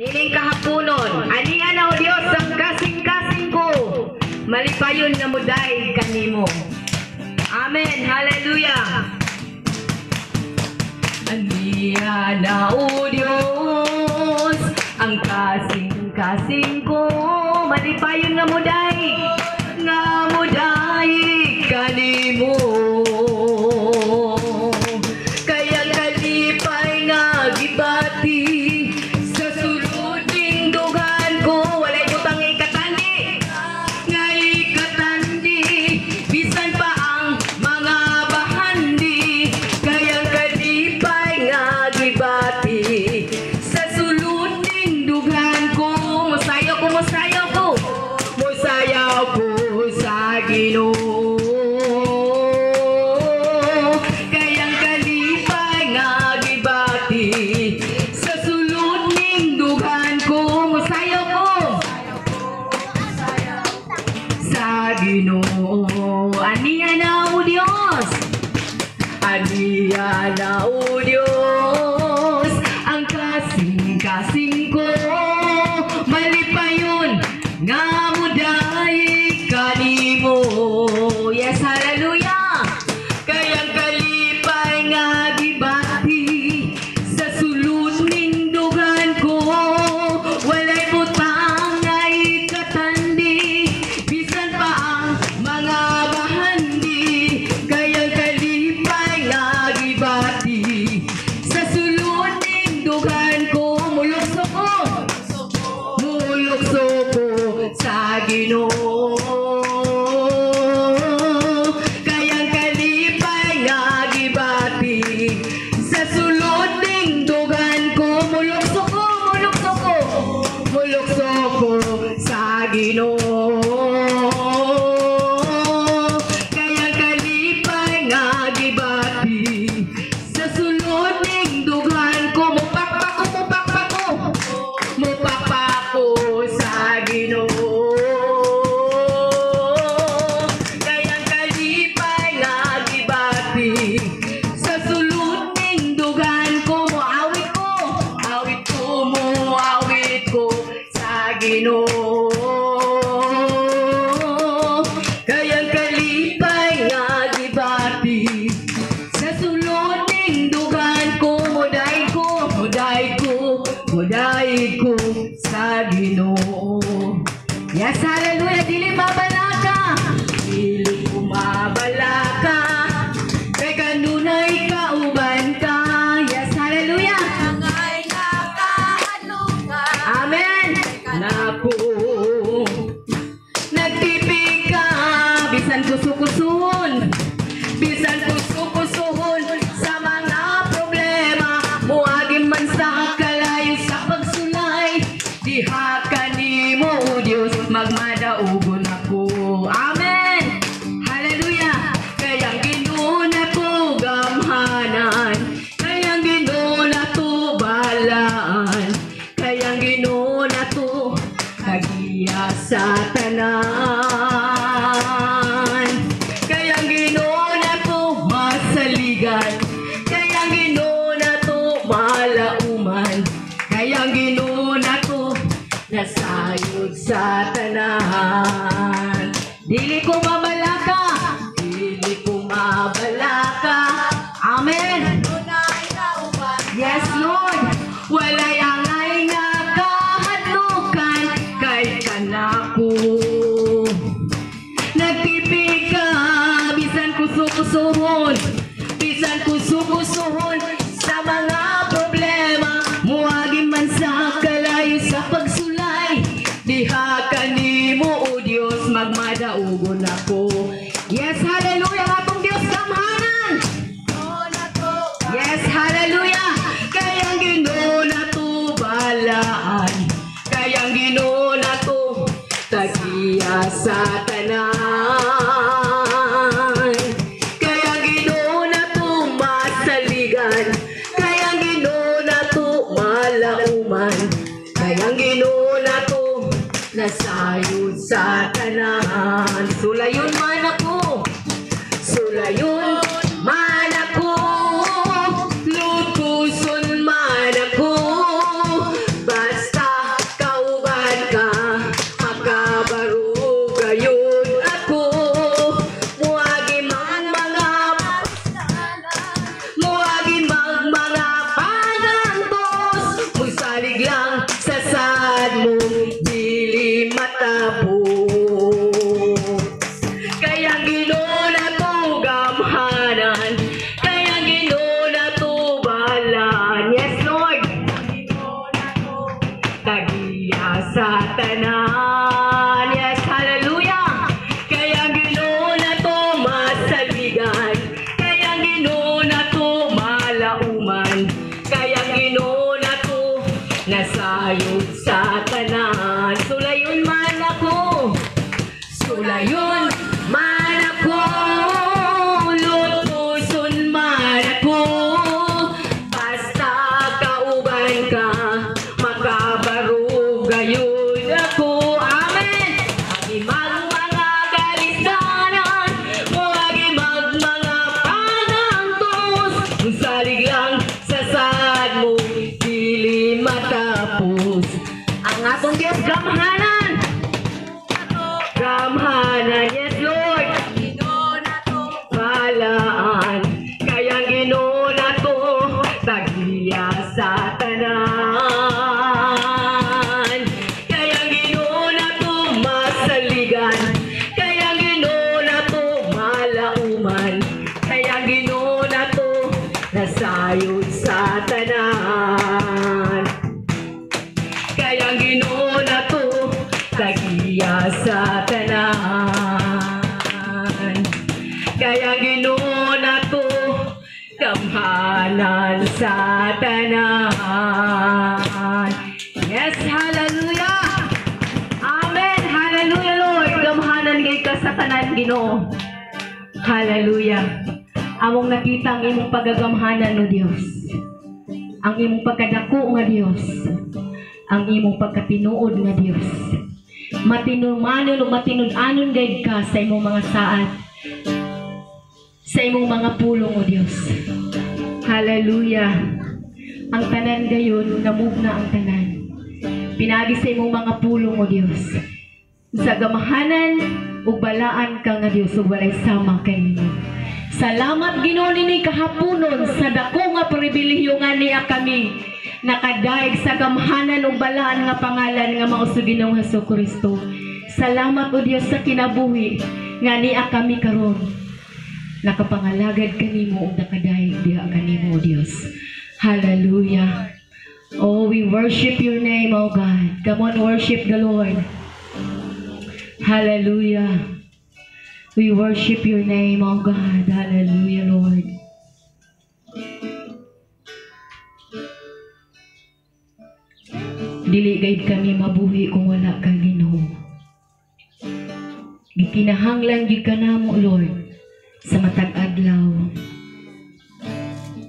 Nining kahaponon, ania na, o Dios, ang kasing-kasing ko, malipayon nga muday kanimo. Amen. Hallelujah. Ania na, o Dios, ang kasing-kasing ko, malipayon nga muday kanimo. Kaya kalipay nga gibati sa sulod ning dughan ko, walay butang ikatandi, nga ikatandi, bisan pa ang mga bahandi. Kaya kalipay nga gibati sa sulod ning dughan ko, musayaw ko, musayaw ko, musayaw ko sa Ginoo. Kayang kalipay nga gibati sa sulod ning dughan ko, musayaw ko sa Ginoo. Ania na, o Dios, ania na, o Dios, ang kasing-kasing ko, malipayon nga muday kanimo. Yes, hallelujah. Kayang kalipay nga gibati sa sulod ning dughan ko, walay butang nga ikatandi, bisan pa ang mga bahandi. Kayang kalipay nga gibati sa sulod ning dughan ko, mulukso ko, mulukso ko sa Ginoo. Kayang kalipay nga gibati sa sulod ning dughan ko, mulukso ko, mulukso ko, mulukso ko sa Ginoo. Kayang kalipay nga gibati sa sulod ning dughan ko, mupakpak ko, mupakpak ko, mupakpak ko sa Ginoo. Kayang kalipay nga gibati sa sulod ning dughan ko, moawit ko, awit ko, moawit ko sa Ginoo. Kayang kalipay nga gibati sa sulod ning dughan ko, muday ko, muday ko, muday ko sa Ginoo. Yes, hallelujah. Dili mabalaka, dili ko mabalaka, kay kanunay kauban ka. Yes, hallelujah. Angay nakahadlukan. Amen. Naku, nagtipig ka, bisan kusukusuhon, bisan kusukusuhon sa mga problema, muagi man sa kalayo sa pagsulay, diha kanimo, o Dios, magmadaugon ako. Amen. Hallelujah. Kayang Ginoo nako gamhanan, kayang Ginoo nato balaan, kayang Ginoo nato kagiya sa tanan. Kayang Ginoo nato masaligan, kayang Ginoo nato malauman, kayang Ginoo nato nasayod sa tanan. Dili ko mabalaka, dili ko mabalaka. Amen. Dunay kauban. Yes, Lord. Walay angay nga kahadlukan kay kanako. Nagtipig ka, bisan kusukusuhon, bisan kusukusuhon sa mga problema, muagi man sa kalayo sa pagsulay, diha kanimo, o Dios, magmadaugon ako. Yes, hallelujah, atong Dios gamhanan. Yes, hallelujah. Kayang Ginoo nato balaan, kayang Ginoo nato tagiya sa tanan. Kayang Ginoo nato masaligan, kayang Ginoo nato malauman, kayang Ginoo nato nasayod sa tanan. Sulayon man ako, sulayon man ako, lutuson man ako, basta lang sa saad mo dili matapos. Kaya Ginoo nato gamhanan, kaya Ginoo nato balaan. Yes, Lord. Tagiya sa tanan. Yes, hallelujah. Kaya Ginoo nato masaligan, kaya Ginoo nato malauman, kaya Ginoo nato nasayod sa tanan. Sulayon man ako, sulayon man ako, lutuson man ako, basta kauban ka, makabarog gayon ako. Amen! Agi mag mga kalisdanan, moagi mag mga pangantos, salig lang sa saad mo, dili matapos. Ang atong Diyos gamhanan, gamhanan, yes, Lord. Balaan, kaya Ginoo nato tagiya sa tanan. Kaya Ginoo nato masaligan, kaya Ginoo nato malauman, kaya Ginoo nato nasayod sa tanan. Kaya Ginoo nato tagiya sa tanan. Kaya Ginoo nato gamhanan sa tanan. Yes, hallelujah! Amen! Hallelujah, Lord! Gamhanan kay ka sa tanan, Ginoo. Hallelujah! Among nakita ang imong pagagamhanan, O Dios. Ang imong pagkadako nga Dios. Ang imong pagkatinuod nga Dios. Matinumanon o matinud-anon gayud ka sa imong mga saad, sa imong mga pulong, O Dios. Hallelujah. Ang tanan gayon, namugna ang tanan. Pinagi sa imong mga pulong, O Dios. Sa gamahanan ug balaan ka nga Dios ug walay sama kanimo. Salamat, Ginoo, nini kahaponon sa dako nga pribilehiyo nga niya kami nakadaig sa gamhanan ug balaan nga pangalan nga mao sa Ginoong Hesus Kristo. Salamat, O Dios, sa kinabuhi nga niya kami karon nakapangalagad kanimo ug nakadaig diha kanimo, O Dios. Hallelujah. Oh, we worship your name, oh God. Come on, worship the Lord. Hallelujah. We worship your name, oh God. Hallelujah, Lord. Dili gayud kami mabuhi kung wala ka, Ginoo. Gikinahanglan gyud ka namo, Lord, sa matag adlaw,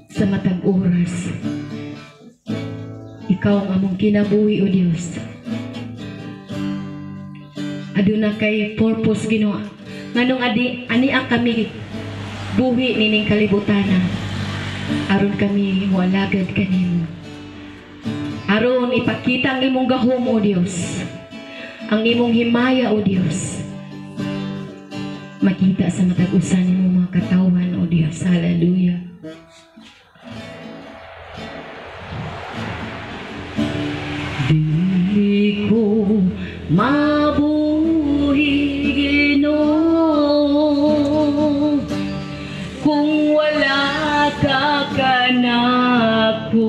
sa matag oras. Ikaw ang among kinabuhi, O Dios. Aduna kay purpose, Ginoo. Nganong adi ania kami buhi nining kalibutana, aron kami moalagad kanimo. Aron ipakita ang imong gahom, O Dios. Ang imong himaya, O Dios. Makita sa matag usa nimo mga katawhan, O Dios. Hallelujah. Di ko mabuhi, Ginoo, kung wala ka kanako.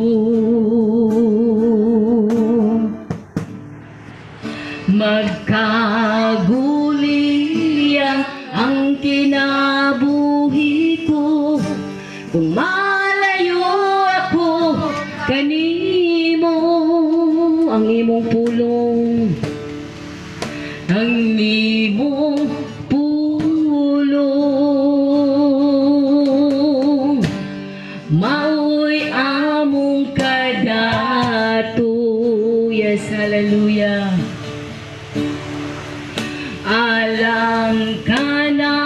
Magkaguliya ang kinabuhi ko kung malayo ako kanimo. Ang imong pulong, ang imong pulong, maoy among kadato. Yes, hallelujah. Alang ka na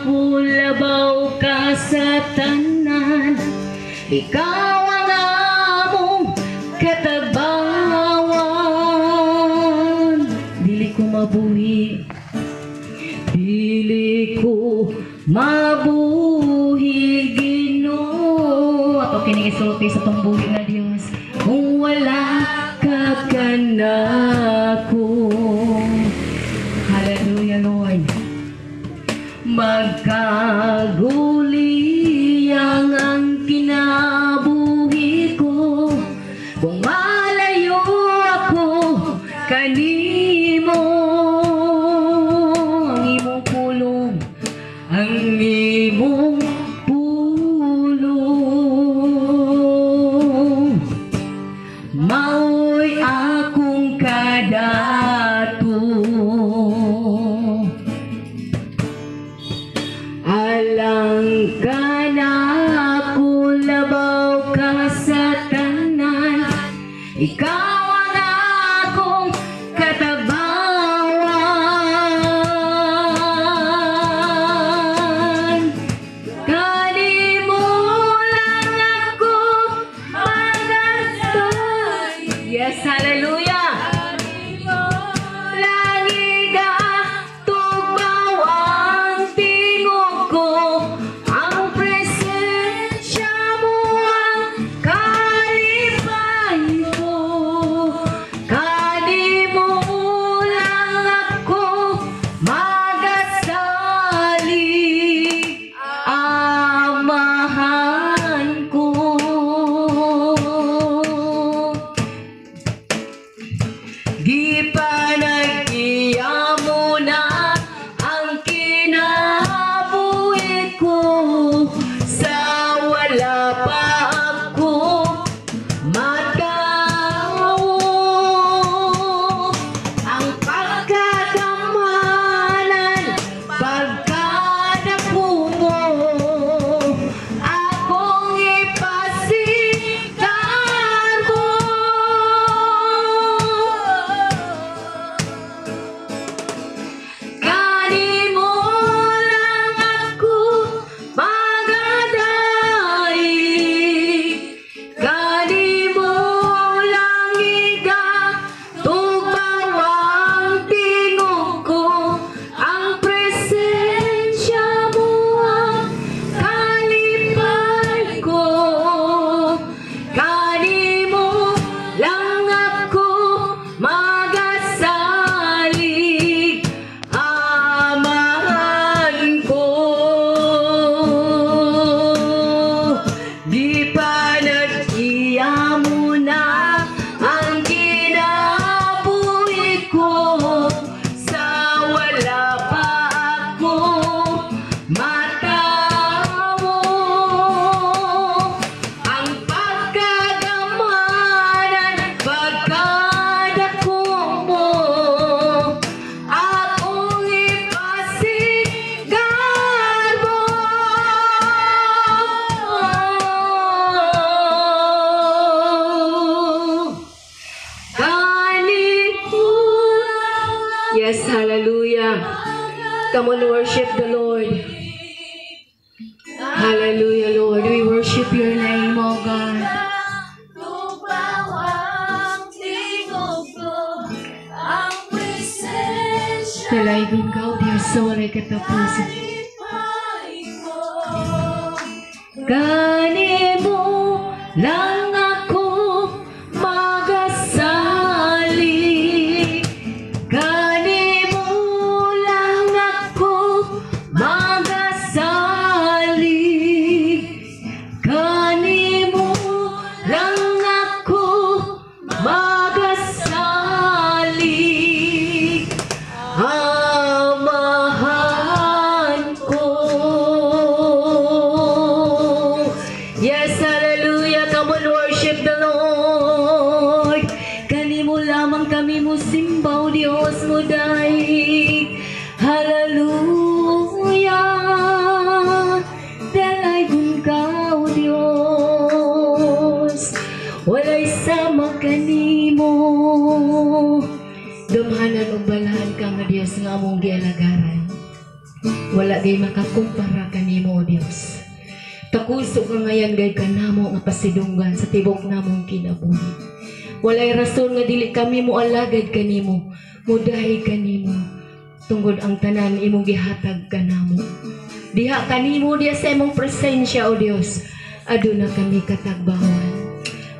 kulabaw ka sa tanan, ikaw ang among katagbawan. Dili ko mabuhi, dili ko mabuhi, Ginoo. Ato kining isulti sa tong buhi nga Dios, kung wala Nako. Hallelujah, Lord. Magkaguliyang ang kinabuhi ko kung malayo ako kanimo. Ang imong pulong, ang imong pulong, mao'y akong kadato. Alang kanako, labaw ka sa tanan. Ikaw ang akong katabawan. Kanimo lang ako magasalig. Yes, hallelujah. Lang igatugbaw ang tingog ko. Ang presensya mo ang kalipay ko. Kanimo lang ako magasalig, Amahan ko. Di pa nag-iya mo na ang kinabuhi ko. Sa wala pa ako matawo, ang pagkagamanan, pagkadapo mo, akong ipasigarbo. Kanimo lang ako magadaig. Kanimo lang igatugbaw ang tingog ko. Ang presensya mo ang kalipay ko. Kanimo lang ako magasalig, Amahan ko. Di pa nag-iya mo na ang kinabuhi ko. Sa wala pa ako matawo, ang pagkagamanan, pagkadako mo, akong ipasigarbo. Kanimo. Yes, hallelujah. Come on, worship the Lord. Hallelujah, Lord. We worship your name, O God. Tugbaw ang tingog ko, ang presensya Dalaygon ka, O Diyos, sa walay katapusan. Kalipay ko. Kanimo lang ako magasalig. Kanimo lang ako magasalig. Kanimo lang ako magasalig, Amahan ko. Yes, hallelujah. Come on, worship the Lord. Kanimo lamang kami mo simba, O Diyos, mo daig. Hallelujah. Dalaygon ka, O Diyos. Walay sama kanimo. Gamhanan ug balahan ka nga Dios nga among gialagaran. Wala gay makakumpara kanimo, O Dios. Takusog nga ngayan gay kanamo nga pasidunggan sa tibok namong kinabuhi. Walay rason nga dili kami mo alagad kanimo, mudahi kanimo. Tungod ang tanan imong gihatag kanamo. Diha kanimo, diha sa imong presensya, O Dios, aduna kami katagbawan.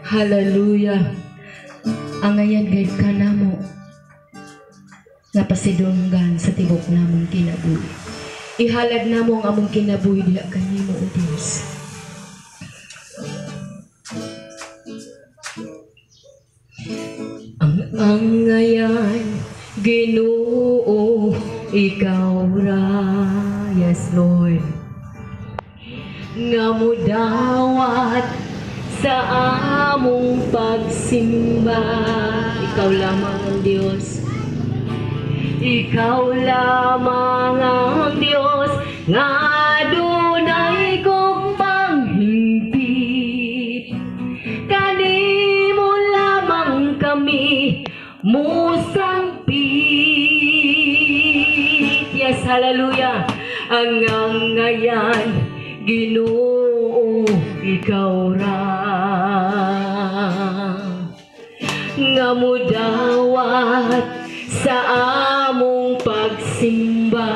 Hallelujah. Angayan gayud ka namo nga pasidunggan sa tibok namong kinabuhi. Ihalad namo ang among kinabuhi diha kanimo, O Dios. Ang angayan, Ginoo, ikaw ra. Yes, Lord. Nga mudawat sa among pagsimba. Ikaw lamang ang Diyos. Ikaw lamang ang Diyos nga dunay gugmang hingpit. Kanimo lamang kami musangpit. Yes, hallelujah. Ang angayan, Ginoo, ikaw ra nga mudawat sa among pagsimba.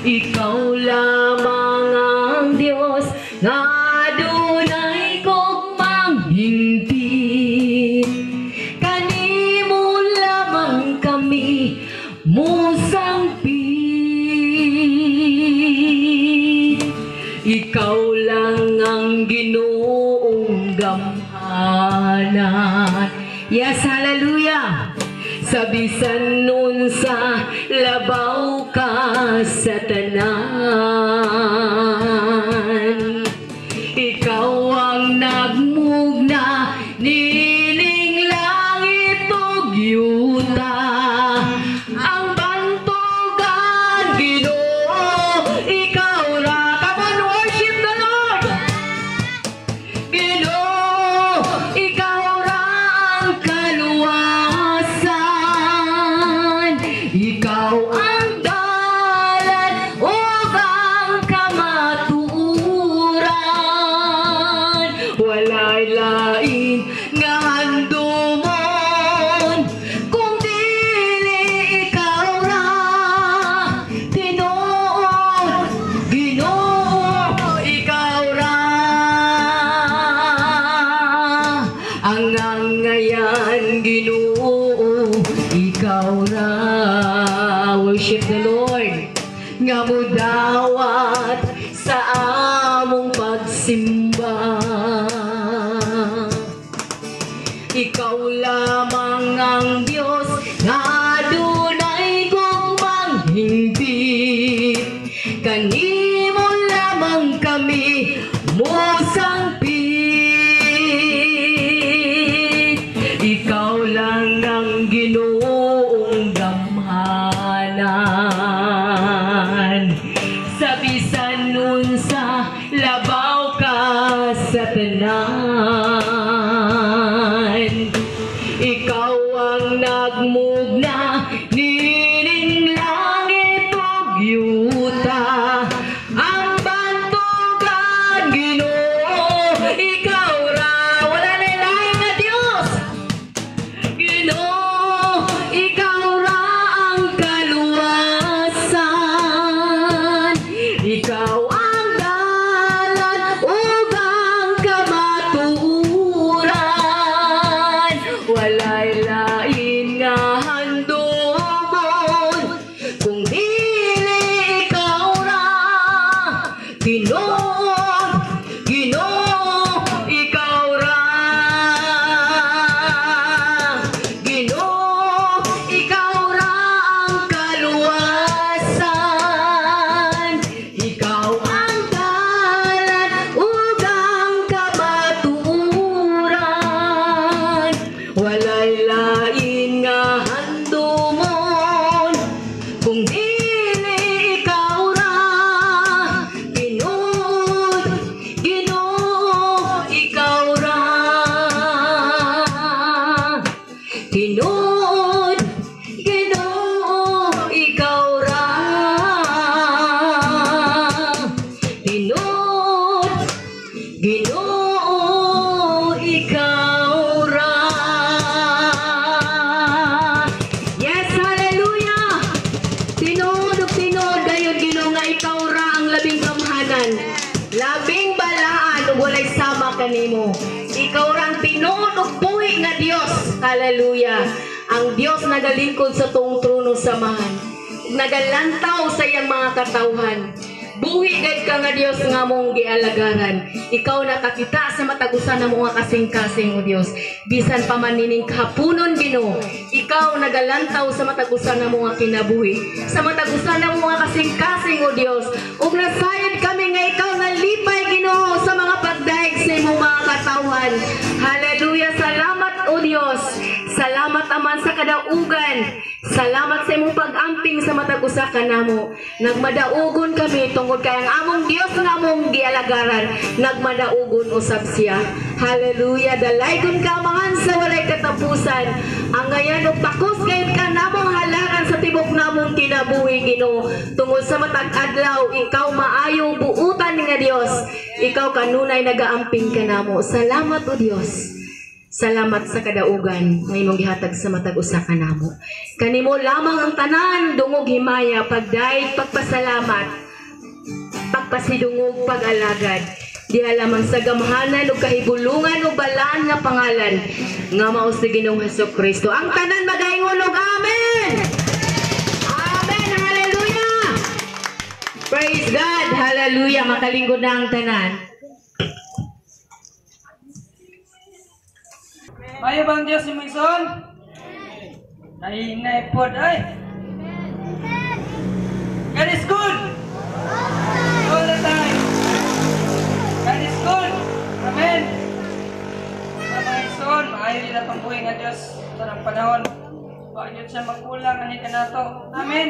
Ikaw lamang ang Diyos nga dunay gugmang hingpit. Kanimo lamang kami musangpit. Ikaw lang ang Ginoong gamhanan. Yes, hallelujah! Sa bisan unsa labaw ka sa tanan. Ikaw ang nagmugna nining langit ug yuta. Ang bantugan, Ginoo, ikaw ra. Come on, worship the Lord! Ginoo, ikaw ra ang kaluwasan. Ikaw ang dalan ug ang kamatuoran. Walay lain nga handumon kung dili ikaw ra. Tinuod, Ginoo, ikaw ra. Ang angayan, Ginoo, ikaw ra. Worship the Lord. Nga mudawat sa among pagsimba. Ikaw lamang ang Diyos nga dunay gugmang hingpit. Kanimo lamang kami mosangpit. Ikaw lang ang Ginoong gamhanan. Sa bisan unsa labaw ka sa tanan. Ikaw ang nagmugna Hallelujah. Ang Dios nagalingkod sa tuong trono samahan. Nagalantaw sa iyang mga katawhan. Buhi gayud ka nga Dios nga mong gialagaran. Ikaw nakakita sa matag usa na mga kasing-kasing, o Dios. Bisan pa man nining kahaponon, Ginoo, ikaw nagalantaw sa matag usa na mga kinabuhi. Sa matag usa na mga kasing-kasing, o Dios. Ug nasayod kami nga ikaw nalipay, Ginoo, sa mga pagdayeg sa imong mga katawhan. Hallelujah. Salamat, o Dios. Salamat aman sa kadaugan. Salamat sa imong pag-amping sa matag usa kanamo. Nagmadaugon kami tungod kay ang among Dios nga among gialagaran, nagmadaugon usab siya. Hallelujah. Dalaygon ka, Amahan, sa walay katapusan. Ang ngayon og takos gayud ka namong halaran sa tibok namong kinabuhi, Ginoo. Tungod sa matag adlaw, ikaw maayo buutan nga Dios. Ikaw kanunay nagaamping kanamo. Salamat, o Dios. Salamat sa kadaugan nga imong gihatag sa matag usa kanamo. Kanimo lamang ang tanan dungog, himaya, pagdayeg, pagpasalamat, pagpasidungog, pag-alagad. Diha lamang sa gamhanan ug kahibulungan ug balaan nga pangalan nga mao si Ginoong Hesus Kristo. Ang tanan magaingon og amen. Amen. Hallelujah. Praise God. Hallelujah. Makalingkod na ang tanan. Mayo bang Diyos si Mason? Nahinay po ay. God is good! All the time! God is good! Amen! Sa mga Ison, maayo din atong buhi nga Diyos sa nang panahon. Huwag yun siya magkulang, ani ka nato. Amen!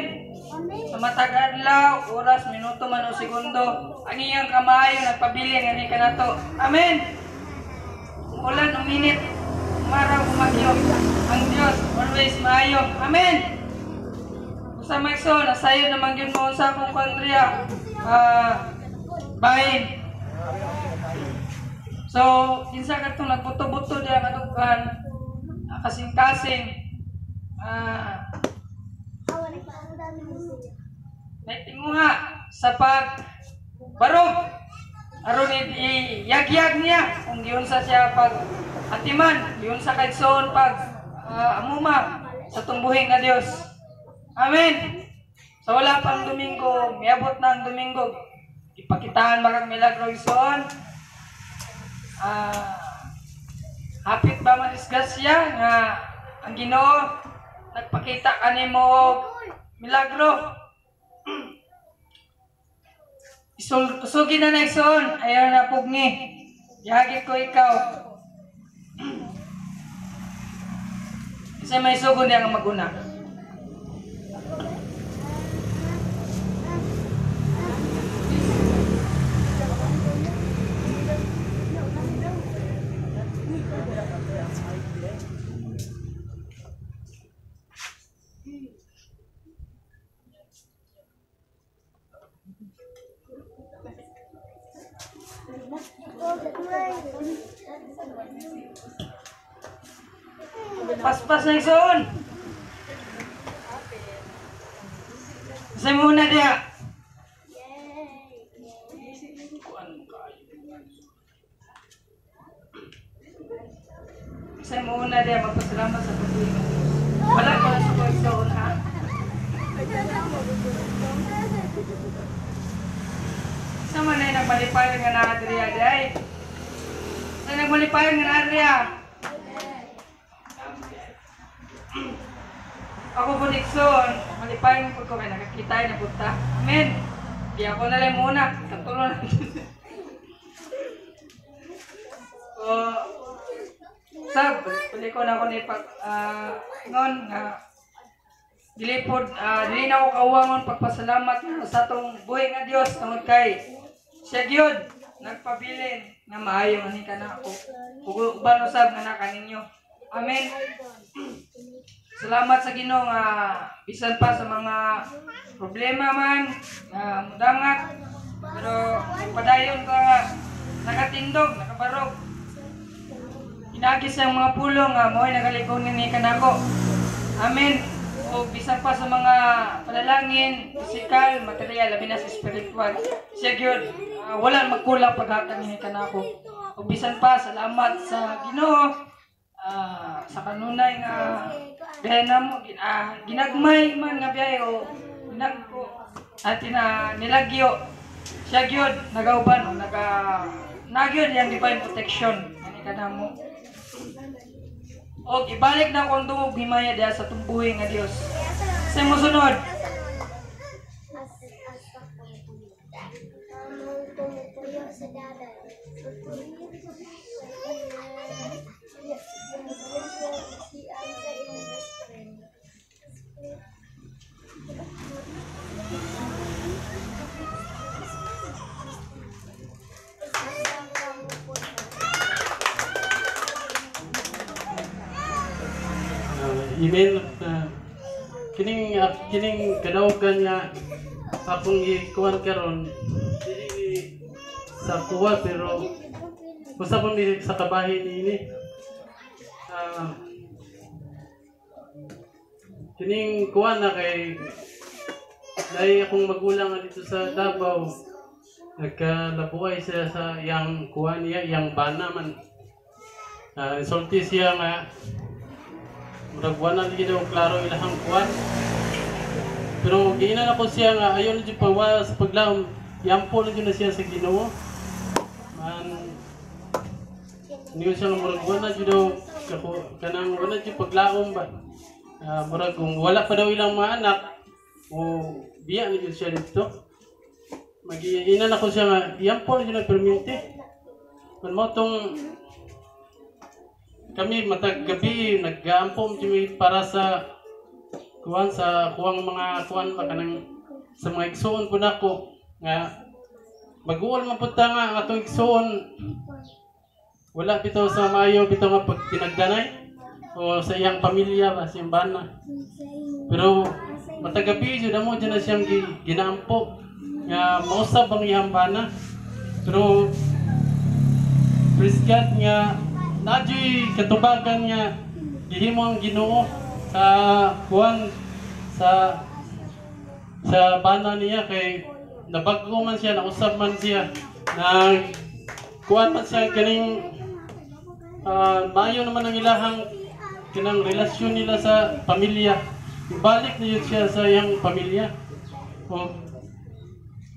Sa matag adlaw, oras, minuto man o segundo, ang iyang kamaayo nagpabilin, ani ka nato. Amen! Ulan, uminit, umaraw, umagyo, ang Diyos always maayo. Amen! Sa Maxon, nasayo naman yun mo sa akong kontriya, bahin. So, kinsa ka itong nagbuto-buto diya katukan, kasing-kasing, naitinguha sa pagbarog, aron iyagyag niya, kung giunsa siya pag atiman, giunsa kay soon pag amuma sa tumbuhin nga Dios. Amen. So wala pang Domingo, miabot na ang Domingo, ipakitaan magag milagro igsoon. Hapit ba man disgrasya nga ang Ginoo nagpakita kanimo og milagro. Isugi na na igsoon, ayaw na pugni. Yagit ko ikaw. Kasi may sugo niya ang maguna. Paspas na igsoon. Sa muna diya. Sa muna diya magpasalamat sa patuloy ng Diyos. Wala ko na sa igsoon ha. Sa man ay nagmalipayon nga naa diriya diay. Sa nagmalipayon nga naa diriya. Ako po Nixon, malipayon po ko kay nakakita na punta. Amen. Di ako na lang muna, katulong na. So, sab, balik ko na ako ni pag ngon nga dili pod dili na ako kauwangon pagpasalamat nga sa atong buhi nga Dios tungod kay siya gyud nagpabilin nga maayo ani kana ako. Ug uban usab nga na kaninyo. Amen. Salamat sa Ginoo nga bisan pa sa mga problema man nga mudangat, pero padayon ka nga nakatindog, nakabarog. Inagi sa mga pulong nga mo'y nagalikon ni kanako. Amen. O bisan pa sa mga panalangin, physical, material, labi na sa spiritual. Siya gyud wala magkulang paghatag ni kanako. O bisan pa salamat sa Ginoo. Sa kanunay nga biyahe namo ginagmay man nga biyahe o ginagko atin na nilagyo siya gyud nagauban o naga nagyod yang divine protection ani kanamo. Og ibalik na akong dungog himaya diha sa tumbuhi nga Dios. Sa mosunod. Email kining kining kadaugan nga akong gikuan karon dili sa kuwa pero usa pud ni sa kabahin niini. Kining kuan na kay dahil akong magulang nga dito sa Davao nagkalabuay siya sa iyang kuan niya, iyang bana man. Insulti siya nga murag wala lagi daw klaro ilahang kuan. Pero giinan ako siya nga ayon na jud pagwa sa paglaom, yampo na jud na siya sa Ginoo. Man niyo siya nga murag wala jud daw kanang wala jud paglaom ba. Murag kung wala pa daw ilang mga anak o biya na jud siya dito. Magiinan ako siya nga yampo na jud na perminti. Man mo tong kami matag gabi nag-aampom jud para sa kuan sa kuang mga kuan ba kanang sa mga igsoon po nako nga mag-uol man pud ta nga ang atong igsoon wala bitaw sa maayo bitaw nga pagtinagdanay o sa iyang pamilya ba sa iyang bana. Pero matag gabi jud amo jud na siyang ginaampo nga mausab ang iyang bana. Pero praise God nga nadyo'y katubagan nga gihimo ang Ginoo sa kuan sa bana niya kay nabago man siya, nausab man siya, nag kuan man siya kaning maayo naman ang ilahang kanang relasyon nila sa pamilya. Ibalik na yun siya sa iyang pamilya. O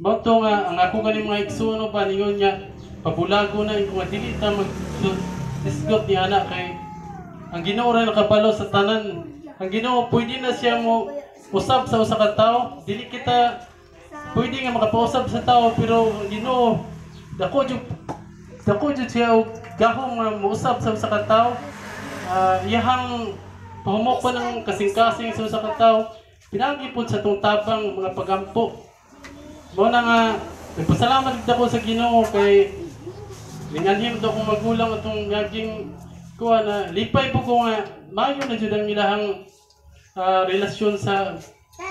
mao to nga ang ako kaning mga igsoon ba ningon nga pabulago na kung dili ta mag isgot ni anak kay ang Ginoo ra nakabalo sa tanan. Ang Ginoo pwede na siya mo usab sa usa ka tawo. Dili kita pwede nga makapausab sa tawo pero ang Ginoo dako jud siya og gahom nga mousab sa usa ka tawo. Iyahang pahumok ng kasing-kasing sa usa ka tawo. Pinagi pud sa tong tabang mga pagampo. Mao na nga nagpasalamat gid ako sa Ginoo kay linganhim daw akong magulang atong naging kuha na lipay po ko nga maayo na jud ang ilahang relasyon sa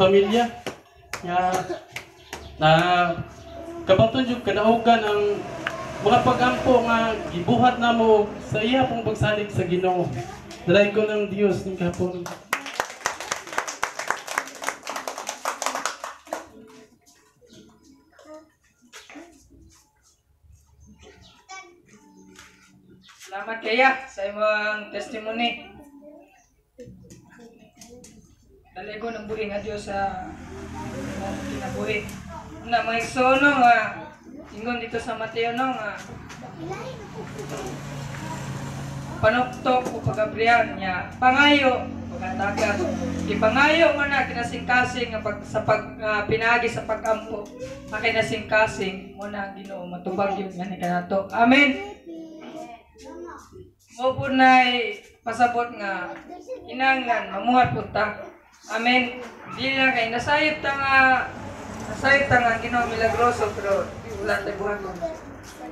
pamilya nga na kabaton jud kadaugan ang mga pag-ampo nga gibuhat namo sa iya pong pagsalig sa Ginoo. Dalay ko ng Dios ning kahapon. Salamat kaya sa imong testimony. Daligo ng buhi nga Dios sa imong kinabuhi. Una mga igsoon nga ingon dito sa Mateo no nga panuktok o pagabriyan niya pangayo pagatagan. Ipangayo man na kinasingkasing nga pag sa pag pinaagi sa pagampo ang kinasingkasing mo na ang Ginoo matubag yun nga ni kanato. Amen. Mo po na'y pasabot nga kinahanglan mamuhat po ta. Amen. Dili lang kay nasayop ta nga Ginoo milagroso pero wala tay buhaton.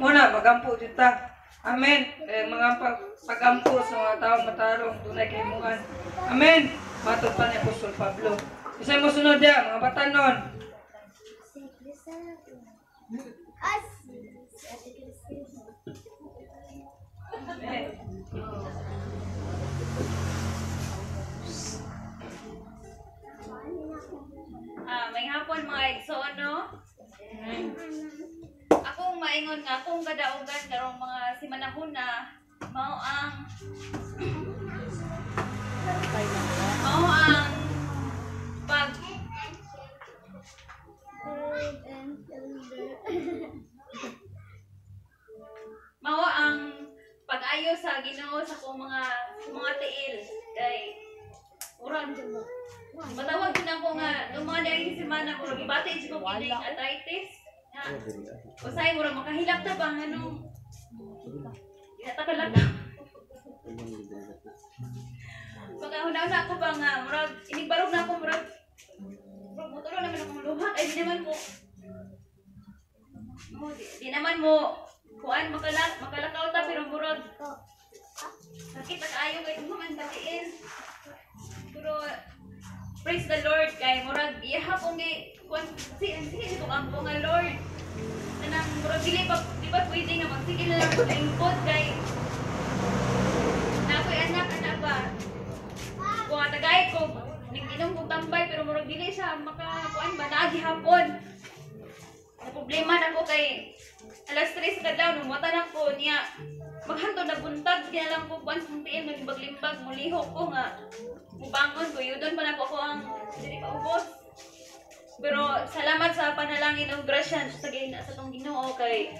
Muna magampo jud ta. Amen. Kay mga pagampo sa mga tawo matarong dunay kahimuan. Amen. Matod pa ni Apostol Pablo. Isay mo sunod ya mga batanon. Amen. May hapon mga igsoon, no? Akong maingon nga akong kadaugan karong mga simanahuna mao ang mga tiil kay murag matawag din ako nga nung mga dahil semana murag gibati jud ko kining arthritis nga usahay murag makahilak ta ba nganong ginatakal. Pagka huna-huna ako ba nga murag inigbarog na ako, murag murag motulo naman akong luha ay di naman mo kuan makalakaw ta, pero murag sakit na kaayo kay man sa tiil. Pero praise the Lord kay murag iyaha kong gi kuan si sige ko ampo nga Lord kanang murag dili pa di ba pwede nga magsige na lang ko lingkod kay na ako'y anak anak ba kung tagay ko nag-inom kong tambay, pero murag dili siya makakuan ba naa gihapon. Ang problema na ko kay alas 3 sa kadlaw nung na ko niya maghantod na buntag kinalang ko kuan sa tiil naglimbag-limbag mulihok ko nga mubangon ko yudon pa na ko ako ang dili pa ubos. Pero salamat sa panalangin og grasya sa gina sa tong Ginoo kay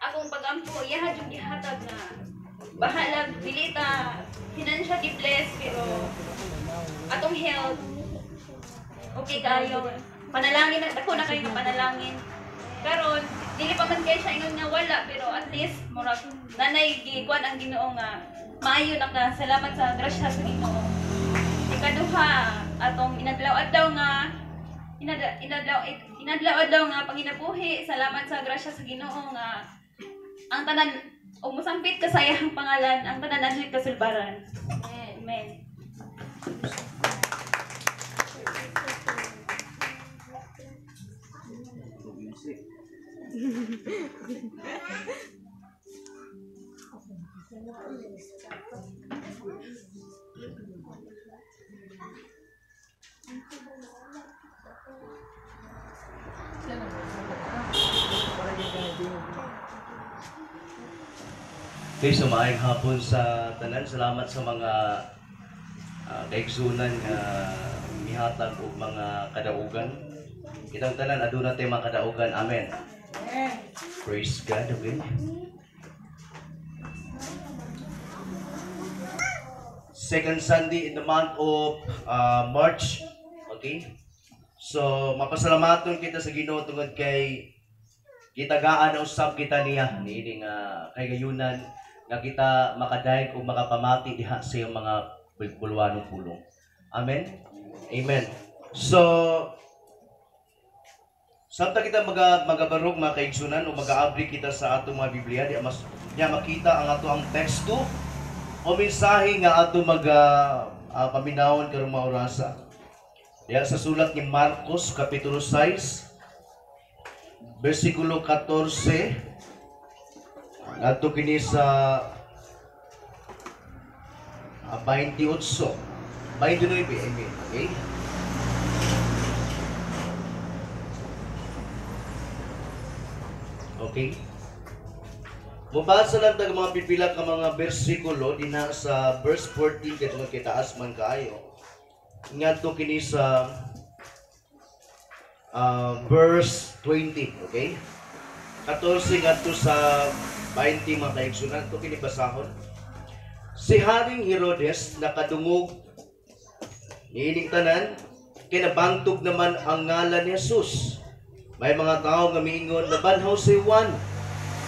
akong pagampo iyaha jud gihatag na bahalag dili ta financially blessed pero atong health okay kayo. Panalangin na dako na kayo nga panalangin. Karon dili pa man kay siya ingon nga wala, pero at least murag nanay gikuan ang Ginoo nga maayo na ka. Salamat sa grasya sa Ginoo. Ikaduha, atong inadlaw-adlaw nga inadlaw-adlaw nga panginabuhi. Salamat sa grasya sa Ginoo nga ang tanan og mosampit ka sa iyang pangalan, ang tanan adto'y kasulbaran. Amen. Okay, so maayong hapon sa tanan. Salamat sa mga kaigsunan nga mihatag og mga kadaugan. Kitang tanan aduna tay mga kadaugan. Amen. Praise God. Okay. Second Sunday in the month of March. Okay? So, mapasalamaton kita sa Ginoo tungod kay gitagaan na usab kita niya niini nga kay gayunan nga kita makadayeg o makapamati diha sa iyang mga bulwanong pulong. Amen? Amen. So, samtang kita magabarog mga kaigsunan o magaabri kita sa atong mga Biblia, di mas niya makita ang ato ang teksto o mensahe nga ato paminawon karong mga orasa. Diha sa sulat ni Marcos kapitulo 6 bersikulo 14 ngadto kini sa 28, 29, I mean, okay? Okay. Mubasa lang tag mga pipila ka mga bersikulo dinha sa verse 14 kay tungod kay taas man kaayo. Ngadto kini sa verse 20, okay? 14 ngadto sa 20 mga kaigsunan, ito kini basahon. Si Haring Herodes nakadungog niining tanan, kinabantog naman ang ngalan ni Jesus. May mga tao nga miingon nabanhaw si Juan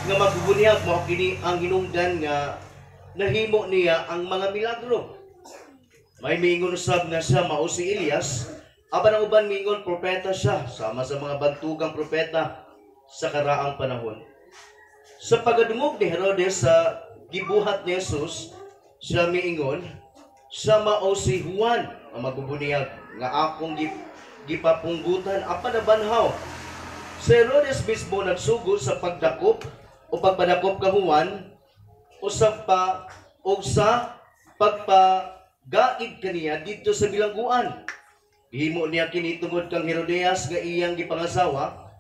nga magbubunyag, mao kini ang hinungdan nga nahimo niya ang mga milagro. May miingon usab nga siya mao si Elias, apan ang uban miingon propeta siya, sama sa mga bantugang propeta sa karaang panahon. Sa pagadungog ni Herodes sa gibuhat ni Jesus, siya miingon, siya mao si Juan ang magbubuniyag nga akong gipapunggutan apan nabanhaw. Si Herodes mismo nagsugo sa pagdakop o pagpadakop ka Juan usab pa og sa pagpagaid kaniya didto sa bilangguan. Gihimo niya kini tungod kang Herodias nga iyang gipangasawa,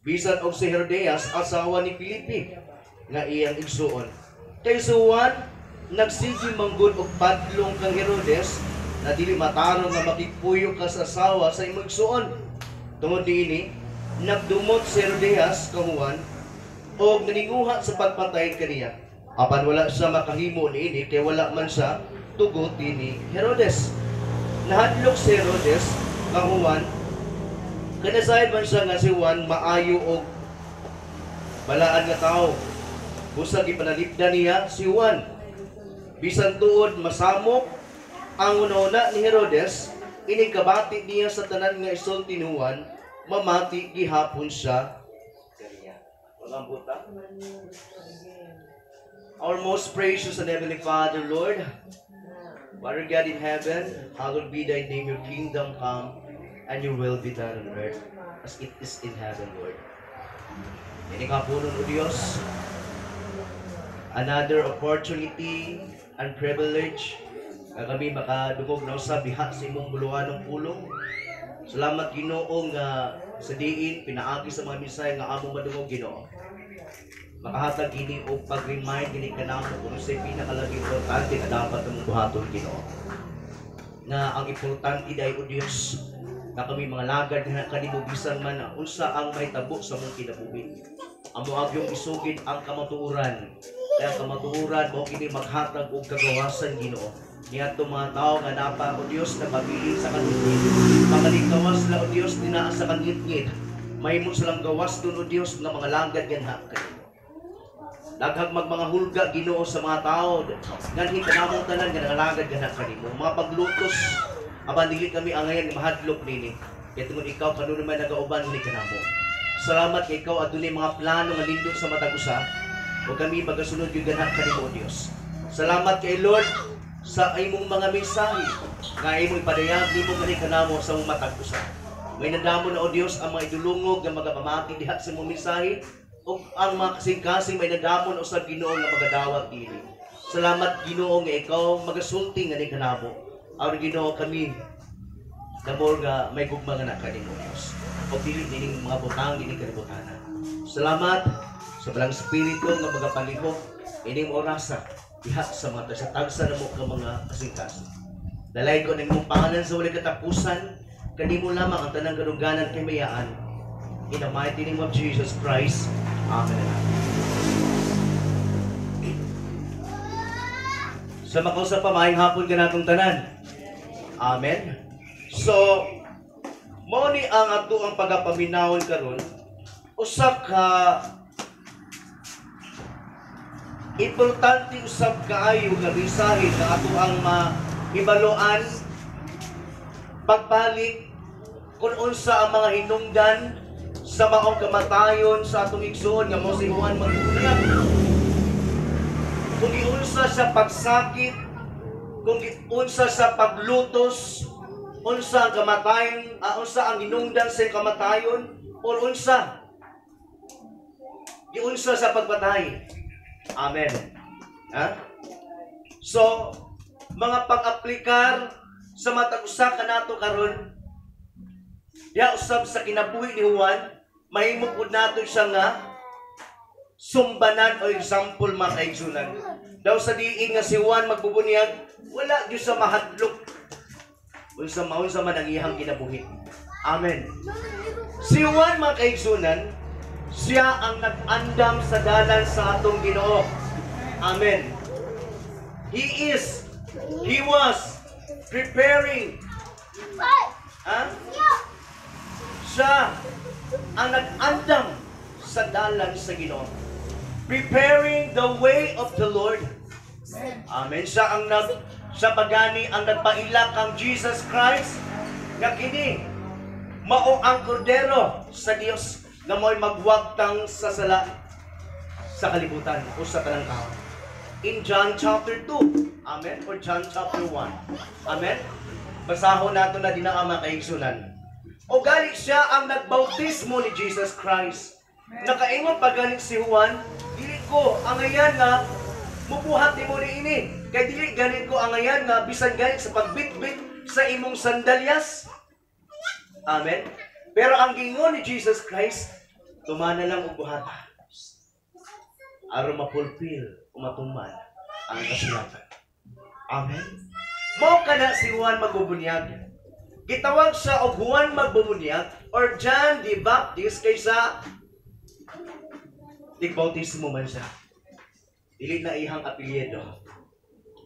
bisan og si Herodias asawa ni Felipe nga iyang igsuon. Kay si Juan nagsige manggod og padlong kang Herodes na dili matarong nga makigpuyo ka sa asawa sa imong igsuon. Tungod niini, nagdumot si Herodias kang Juan og naninguha sa pagpatay kaniya. Apan wala siya makahimo niini kay wala man siya tuguti ni Herodes. Nahadlok si Herodes kang Juan, kanasayod man siya nga si Juan maayo og balaan nga tao. Busa gipanalipdan niya si Juan. Bisan tuod masamok ang una ni Herodes, inikabati niya sa tanan nga isulti ni Juan, mamati gihapon siya kaniya. Walang buta. Our most precious and heavenly Father, Lord, Father God in heaven, hallowed be thy name, your kingdom come, and your will be done on earth as it is in heaven, Lord. Ini kapunon, O Diyos, another opportunity and privilege nga kami makadungog na usab diha sa imong buluhanong pulong. Salamat, Ginoo, nga sa diin pinaagi sa mga mensahe nga among madungog, Ginoo. Makahatag kini og pag-remind kini kanamo kung unsay pinakalagi importante nga dapat namong buhaton, Ginoo. Nga ang importante dai, O Dios, nga kami mga lagad nga kanimo bisan man na unsa ang mahitabo sa among kinabuhi. Amo agyong isugid ang kamatuoran. Kaya ang kamatuoran mao kini maghatag og kagawasan, Ginoo. Niadto mga tawo nga napa, O Dios, napabilin sa kangitngit. Makalingkawas sila, O Dios, dinaa sa kangitngit. Mahimo silang gawas dun, O Dios, nga mga lagad ganha kanimo. Daghang mag mga hulga, Ginoo, sa mga tao. Nganhi kanamong tanan nga nangalagad ganha kanimo. Mga paglutos apan dili kami angayan nga mahadlok nini. Kay tungod ikaw kanunay man nagauban ni kanamo. Salamat kay ikaw adunay mga plano nga nindot sa matag usa. Ug kami magasunod gyud ganha kanimo, O Dios. Salamat kay Lord sa imong mga mensahe nga imong ipadayag nimo gani kanamo sa imong matag usa. May nandamo na, O Dios, ang mga idulungog nga magapamati diha sa imong mensahe ug ang mga kasing-kasing may nandamo na usab, Ginoo, nga magadawat dili. Salamat, Ginoo, nga ikaw magasulti nga ni kanamo. Aron, Ginoo, kami damor nga may gugma nga na kanimo, Dios. O dili nining mga butang ini kalibutanan. Salamat sa Balang Espiritu nga magapalihok ining orasa diha sa mga tagsa-tagsa namo ka mga kasing-kasing. Dalay ko ng imong pangalan sa walay katapusan, kanimo lamang ang tanang kadungganan kay mayaan. In the mighty name of Jesus Christ. Amen and amen. Sa makausap pa, maayong hapon kanatong tanan. Amen. So, mao ni ang ato ang pagapaminawon karon, usa ka importante usab kaayo nga mensahe nga ato ang mahibaluan pagbalik kung unsa ang mga hinungdan sa maong kamatayon sa atong igsoon nga mao si Juan Magbubunyag. Kung giunsa sa pagsakit, kung giunsa sa paglutos, unsa ang kamatayon, unsa ang hinungdan sa kamatayon, or unsa giunsa sa pagpatay. Amen. Ha? So, mga pag-aplikar sa matag usa kanato karon, diha usab sa kinabuhi ni Juan, mahimo pud nato siya nga sumbanan o example, mga kaigsunan. Daw sa diin nga si Juan magbubunyag, wala gyud sa mahadlok unsa maunsa man ang iyang kinabuhi. Amen. Si Juan, mga kaigsunan, siya ang nag-andam sa dalan sa atong Ginoo. Amen. He was preparing. Ha? Siya ang nag-andam sa dalan sa Ginoo. Preparing the way of the Lord. Amen. Siya pagani ang nagpaila kang Jesus Christ nga kini mao ang kordero sa Dios nga mo'y magwagtang sa sala sa kalibutan o sa tanang tao. In John chapter 2. Amen. Or John chapter 1. Amen. Basahon nato na dinaa, mga kaigsunan. O gali siya ang nagbautismo ni Jesus Christ. Nakaingon pa gani si Juan, "Dili ko angayan nga mubuhat nimo niini. Kay dili ganit ko angayan nga bisan ganit sa pagbitbit sa imong sandalyas." Amen. Pero ang gingon ni Jesus Christ, "Tumana lang og buhata." Aron mapulpil o matuman ang kasulatan. Amen. Mao kana si Juan magbubunyag. Gitawag siya og Juan magbubunyag or John the Baptist kaysa tigbautismo man siya. Dili na iyang apelyido.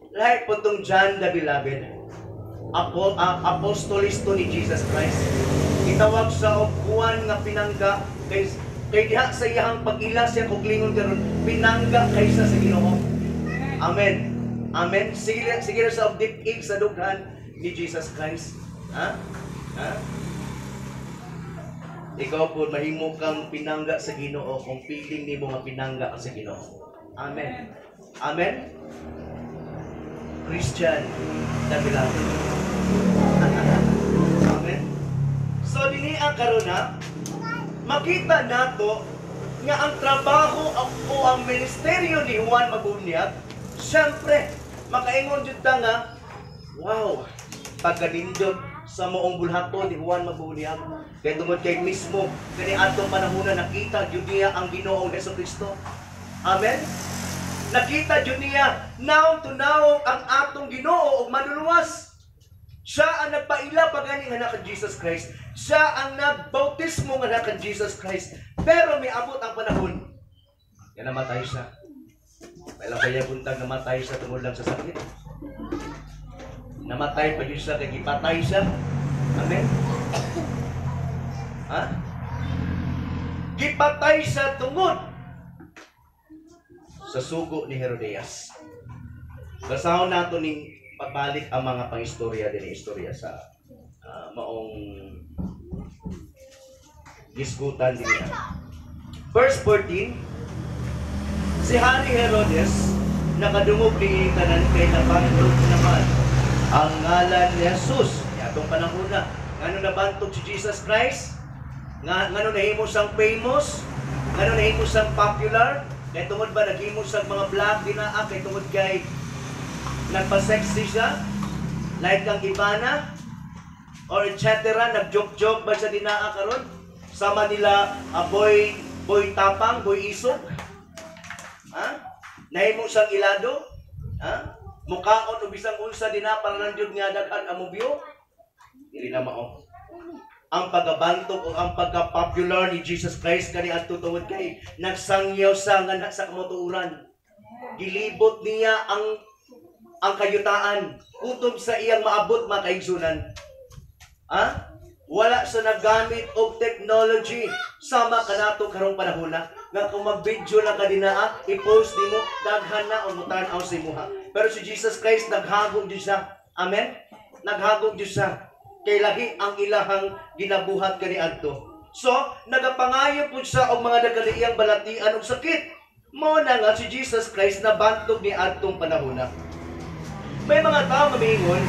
Lahi po tong John the Beloved. Apostolisto ni Jesus Christ. Gitawag sa og Juan nga pinangga kay diha sa iyang pag-ila siya kuglingon karon pinangga kaysa sa Ginoo. Amen. Amen. Sige sige sa og dip-ig sa dughan ni Jesus Christ. Ha? Ha? Ikaw po mahimo kang pinangga sa Ginoo kung feeling nimo nga pinangga ka sa Ginoo. Amen. Amen. Christian the Beloved. Amen. So dinhi ang karon na makita nato nga ang trabaho o ang ministeryo ni Juan Mabunyag, syempre makaingon jud ta nga wow, pagkanindot sa moong bulhaton ni Juan Mabunyag kay tungod kay mismo kani atong panahon na nakita gyud niya ang Ginoong Hesukristo. Amen. Nakita jud niya naong to naong ang atong Ginoo ug manluluwas. Siya ang nagpaila pa gani nga kan Jesus Christ. Siya ang nagbautismo nga kan Jesus Christ. Pero miabot ang panahon nga namatay siya. Wala kaya buntag namatay siya tungod lang sa sakit. Namatay pa jud siya kay gipatay siya. Amen. Ha? Gipatay siya tungod sa sugo ni Herodias. Basahon nato ning pagbalik ang mga pangistorya din istorya sa maong gisgutan din niya. Verse 14, si Hari Herodes nakadungog ni tanan kay nabantog naman ang ngalan ni Jesus. Atong panahon na ngano nabantog si Jesus Christ? Ngano nahimo siyang famous? Ngano nahimo siyang popular? Kay tungod ba naghimo siyang mga vlog dinaa kay tungod kay nagpa-sexy siya? Like kang Ivana? Or etc. Nag-joke-joke ba siya dinaa karon? Sama nila boy boy tapang, boy isog? Ha? Nahimo siyang ilado? Ha? Mukaon og bisang unsa dinaa para lang jud nga daghan ang mobyo? Dili na mao. Ang pagabantog o ang pagka-popular ni Jesus Christ kani adto tungod kay nagsangyaw sa nga sa kamotuoran. Gilibot niya ang kayutaan kutob sa iyang maabot mga kaigsunan. Ha? Wala sa naggamit og technology sama kanato karong panahona nga kung mag-video lang ka dinaa, i-post nimo daghan na ang mutan-aw sa imuha. Pero si Jesus Christ naghagong jud siya. Amen. Naghagong jud siya. Kay lahi ang ilahang ginabuhat kaniadto. So, nagapangayo pud siya og mga nagkalaiyang balatian og sakit. Mao na nga si Jesus Christ nabantog ni adtong panahona. May mga tao nga miingon,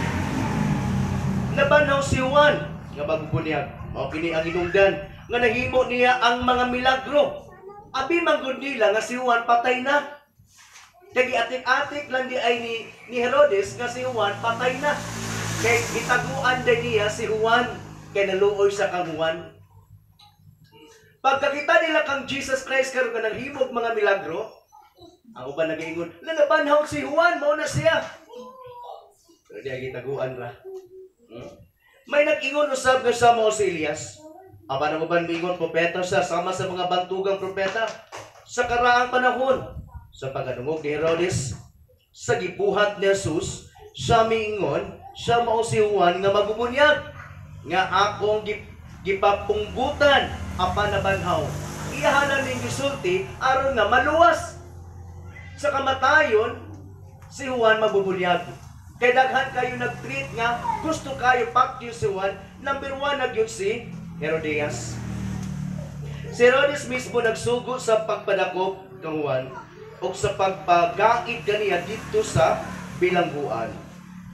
nabanhaw si Juan nga magbunyag. Mao kini ang hinungdan nga nahimo niya ang mga milagro. Abi man gud nila nga si Juan patay na. Kay giatik-atik lang di ay ni Herodes nga si Juan patay na. Kay gitaguan din niya si Juan kay naluoy sa kang Juan. Pagkakita nila kang Jesus Christ karon nga naghimog mga milagro, ang uban nagaingon, "Nabanhaw si Juan, mao na siya." Pero di ay gitaguan ra. May nag-ingon usab nga siya mao si Elias. Apan ang uban miingon propeta siya sama sa mga bantugang propeta sa karaang panahon. Sa pagkadungog ni Herodes sa gibuhat ni Jesus, siya miingon, siya mao si Juan nga magubunyag nga akong gipapunggutan apan nabanhaw. Iyahanan ning gisulti aron nga maluwas sa kamatayon si Juan mabubunyag. Kay daghan kayo nag-treat nga gusto kayo pakyo si Juan. Number 1 na gyud si Herodias. Si Herodes mismo nagsugo sa pagpadakop kang Juan o sa pagpagaid kaniya didto sa bilangguan.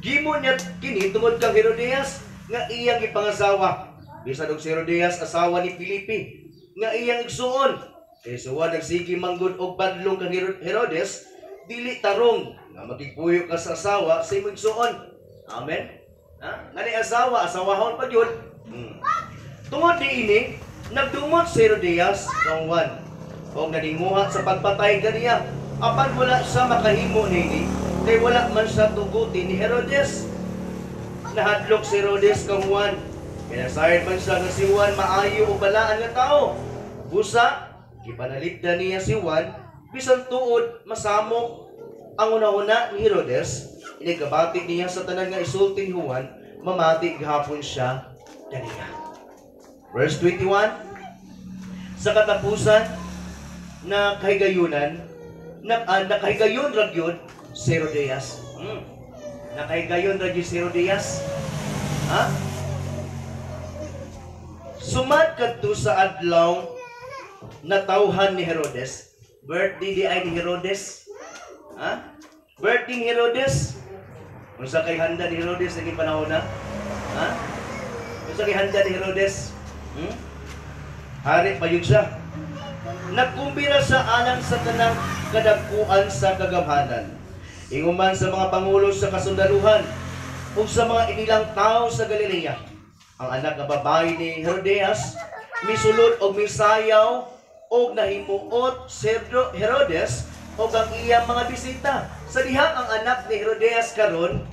Gimo niya kini tungod kang Herodias nga iyang ipangasawa. Bisan og si Herodias asawa ni Felipe nga iyang igsuon. Kay si Juan nagsige manggod og badlong kang Herodes, dili tarong nga magigpuyo ka sa asawa sa imong igsuon. Amen. Ha? Ngani asawa, asawahon pa gyud. Tungod niini, nagdumot si Herodias kang Juan og naninguha sa pagpatay kaniya. Apan wala siya makahimo niini kay wala man siya tuguti ni Herodes. Nahadlok si Herodes kang Juan. Kaya nasayod man siya nga si Juan maayo o balaan nga tao. Busa, gipanaligdan niya si Juan, bisan tuod masamok ang una-una ni Herodes, Inigkabati niya sa tanan nga isulti ni Juan, mamati gihapon siya kaniya. Verse 21, sa katapusan na kahigayunan, nakahigayon ra gyud si Herodias. Nakahigayon ra gyud si Herodias. Ha? Sumad kadto sa adlaw natawhan ni Herodes. Birthday di ay ni Herodes. Ha? Birthday ni Herodes. Unsa kay handa ni Herodes naging panahon na? Ha? Unsa kay handa ni Herodes? Hari pa yun siya. Nagkumbira sa alang sa tanang kadagkuan sa kagamhanan. Inguman sa mga pangulo sa kasundaluhan ug sa mga inilang tao sa Galilea. Ang anak nga babae ni Herodias misulod og misayaw og nahimuot si Herodes og ang iyang mga bisita. Sa diha ang anak ni Herodias karon,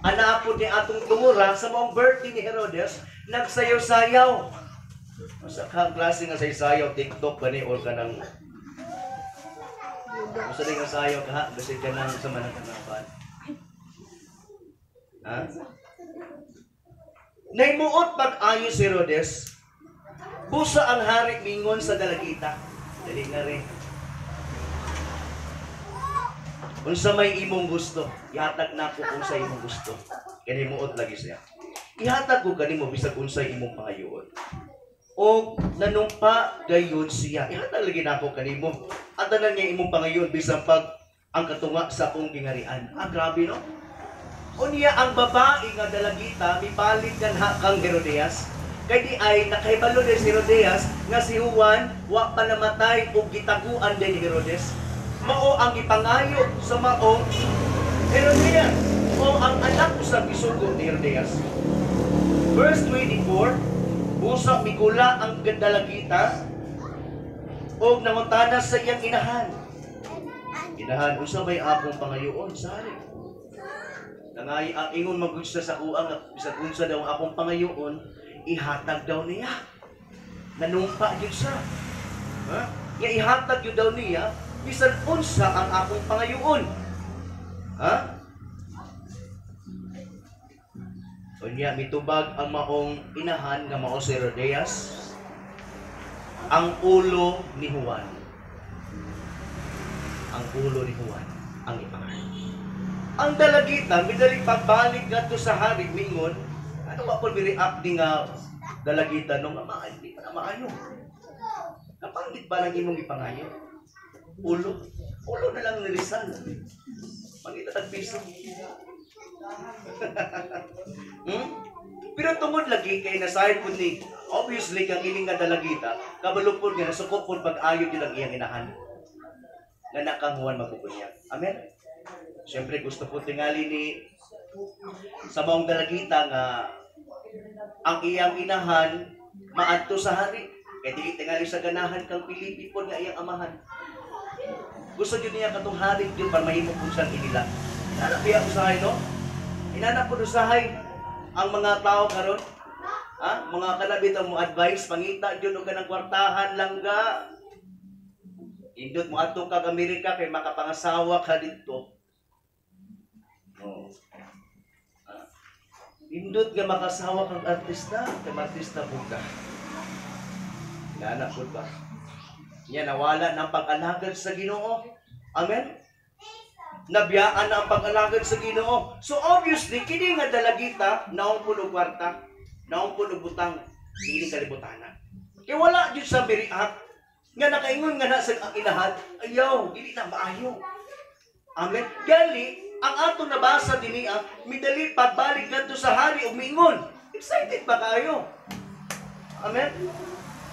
anak po ni atong tungura sa maong birthday ni Herodes, nagsayaw-sayaw. Sa kang klase nga sayaw, TikTok ba ni or kanang usa din nga sayaw ka, basi ka nang sa manang kanapan. Ha? Nahimuot pag-ayo si Herodes, busa ang hari mingon sa dalagita. Dali na rin. Unsa may imong gusto, ihatag nako kung sa imong gusto. Kanimuot lagi siya. Ihatag ko kanimo bisag unsay imong pangayoon. O nanumpa gayon siya. Ihatag lagi nako kanimo. Ang tanan niya imong pangayoon bisan pag ang katunga sa akong gingarian. Ah, grabe no? Unya ang babae nga dalagita mibalik kanha kang Herodias. Kay di ay nakahibalo din si Herodias nga si Juan wa pa namatay ug gitaguan din ni Herodes. Mao ang gipangayo sa maong Herodias o ang anak usab gisugo ni Herodias. Verse 24, busa migula ang dalagita og nangutana sa iyang inahan. Inahan, unsa may akong pangayoon sa hari? Nangay ang ingon magud siya sa kuang bisag unsa daw ang akong pangayoon, ihatag daw niya. Nanumpa gyud siya. Ha? Nga ihatag gyud daw niya bisan unsa ang akong pangayoon. Ha? Unya mitubag ang maong inahan nga mao si Herodias, ang ulo ni Juan. Ang ulo ni Juan ang ipangayo. Ang dalagita midali pagbalik ngadto sa hari mingon, ano ba po mi-react ni nga dalagita no nga maayo, di pa na maayo. Kapangit ba lang imong ipangayo? Ulo. Ulo na lang ni Rizal. Pangita tag piso. Pero tungod lagi kay nasahin po ni obviously kang ining nga dalagita, kabalo po nga nasuko po pag-ayo din ang iyang inahan. Nga nakang Juan mapupunya. Amen? Siyempre gusto po tingali ni sa maong dalagita nga ang iyang inahan maadto sa hari. Kay dili tingali sa ganahan kang Pilipi po nga iyang amahan. Gusto jud niya katong hari jud para mahimo po siyang inila. Inana biya usahay no? Inana po usahay ang mga tao karon. Ha? Mga kanabit ang mo advice pangita jud og kanang kwartahan langga. Indot mo adto kag Amerika kay makapangasawa ka didto. Oh. Indot nga makasawa kang artista, kay artista pud ka. Inana pud ba? Nya nawala ng pag-alagad sa Ginoo. Amen? Nabiyaan na ang pag-alagad sa Ginoo. So obviously, kini nga dalagita, naong pud og kwarta, naong pud og butang, dili kalibutana. Kay wala jud sa miriak nga nakaingon nga na sa inahan, ayaw, dili na maayo. Amen? Gali, ang atong nabasa dinhi midali pagbalik ngadto sa hari ug miingon. Excited ba kayo? Amen?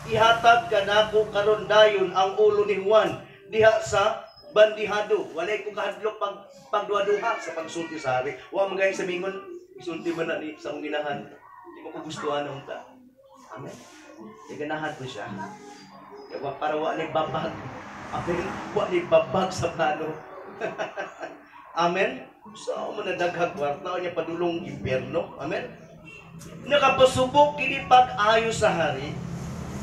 Ihatag kanako karon dayon ang ulo ni Juan diha sa bandihado. Walay ko kahadlok pagduha-duha sa pagsulti sa hari. Wa man gay sa mingon, isulti man na ni sa akong ginahan. Di mo ko gustuhan unta. Amen. Di ganahan ko siya. Kaya para wa ni babag. Amen. Wa ni babag sa plano. Amen. So mo na daghang kwarta niya padulong impyerno. Amen. Nakapasubok kini pag-ayo sa hari.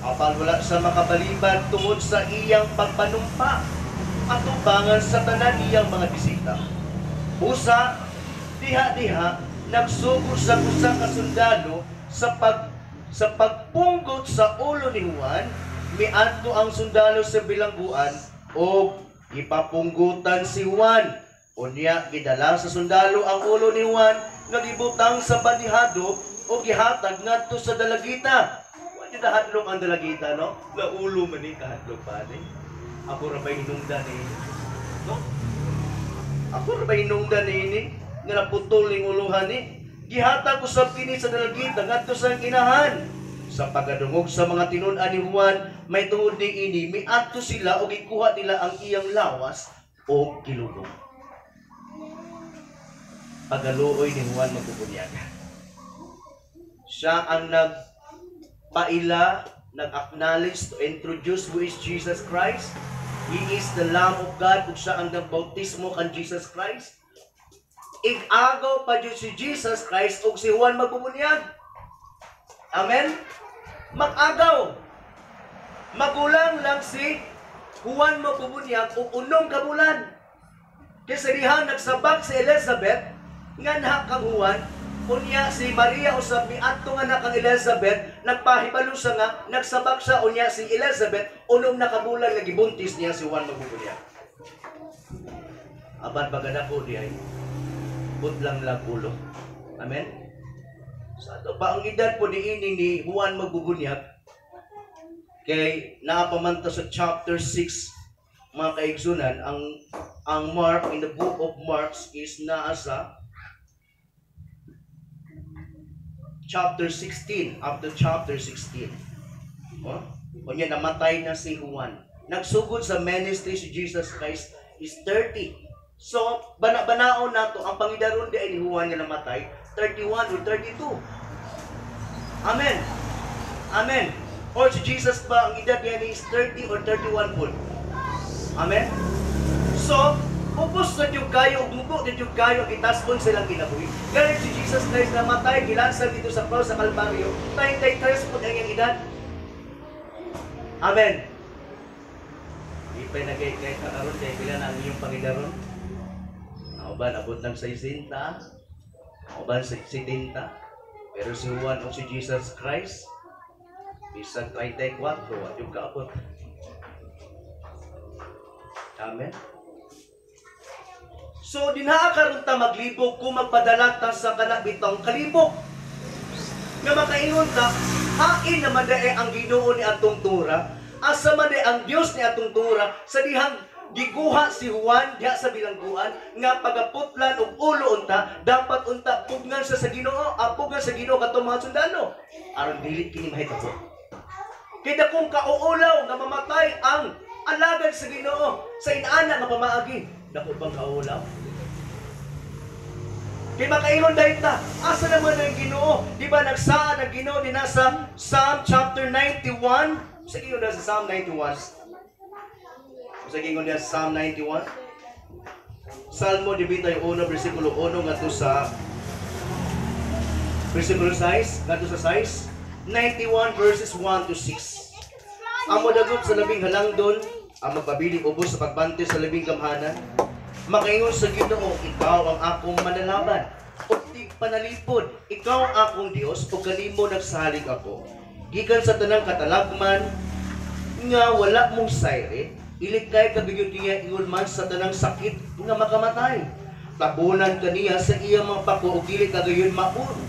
Apan wala sa makabalibad tungod sa iyang pagpanumpa atubangan sa tanan niyang mga bisita. Busa Diha-diha nagsugo sa usa ka sundalo sa pagpunggot sa ulo ni Juan. Miadto ang sundalo sa bilangguan og gipapunggutan si Juan. Unya gidala sa sundalo ang ulo ni Juan nga gibutang sa bandihado o gihatag ngadto sa dalagita. Wa di hadlok ang dalagita, no? Nga ulo man ni kahadlok pa ni. Ako ra ba'y hinungdan ni? No? Ako ra ba'y hinungdan ni nga naputol ning uluhan ni? Gihatag usab kini sa dalagita ngadto sa inahan. Sa pagkadungog sa mga tinun-an ni Juan, may tungod ni ini, miadto sila o gikuha nila ang iyang lawas o gilubong. Pagaluoy ni Juan magbubunyag. Siya ang nagpaila, nag-acknowledge to introduce who is Jesus Christ. He is the Lamb of God ug siya ang nagbautismo kan Jesus Christ. Ig-agaw pa jud si Jesus Christ ug si Juan magbubunyag. Amen? Mag-agaw. Magulang lang si Juan magbubunyag og 6 ka bulan. Kaysa diha nagsabak si Elizabeth nga anak kang Juan, unya si Maria usab miadto nga anak kang Elizabeth, nagpahibalo siya nga nagsabak siya, unya si Elizabeth 6 na ka bulan nga gibuntis niya si Juan magbubunyag. Apan baga ko diay putlang lang ulo. Amen? Sa ato pa ang edad po niini ni Juan magbubunyag kay naapamanta sa chapter 6 mga kaigsunan, ang Mark in the book of Mark is naa sa chapter 16 up to chapter 16. Oh? Unya namatay na si Juan. Nagsugod sa ministry si Jesus Christ is 30. So, bana-banaon nato ang pangidaron di ay ni Juan nga namatay, 31 or 32. Amen. Amen. Or si Jesus pa ang edad niya is 30 or 31 po. Amen. So, ubos na jud kayo, mugo na jud kayo ang itaskon silang kinabuhi. Ganit si Jesus Christ namatay, gilansang dito sa cross sa Kalbaryo, 33 po ang iyang edad. Amen. Ipay na kay kakaroon, kay pila na ang iyong pangidaron? Ako ba, nabot ng 60? Ako ba, 70? Pero si Juan o si Jesus Christ, bisag 34, at yung kaabot. Amen? So, dinhaa karon ta maglibog kung magpadala ta sa kanabitong kalibog. Nga makaingon ta, hain naman dae ang Ginoo ni atong tura, asa man dae ang Dios ni atong tura, sa dihang gikuha si Juan diha sa bilangguan nga pagaputlan og ulo unta, dapat unta pugnan sa Ginoo, pugnan sa Ginoo katong mga sundalo aron dili kini mahitabo. Kay dakong kauulaw nga mamatay ang alagad sa Ginoo sa inaana nga pamaagi. Dako bang kauulaw? Kay makaingon dahil ta, asa naman ang Ginoo? Di ba nagsaad ang Ginoo din sa Psalm chapter 91? Sa Ginoo na sa Psalm 91. Sa gingon niya Psalm 91. Salmo 91 versikulo 1 ngadto sa versikulo 6, ngadto sa 6, 91 verses 1 to 6. Ang modagop sa labing halangdon, ang magpabili ubos sa pagbante sa labing gamhanan, makaingon sa Ginoo, ikaw ang akong manalaban, ug tigpanalipod, ikaw ang akong Dios, ug kanimo nagsalig ako. Gikan sa tanang katalagman nga wala mong sayre, ilikay ka gyud niya ingon man sa tanang sakit nga makamatay. Tabunan kaniya sa iyang mga pako ug dili ka gayud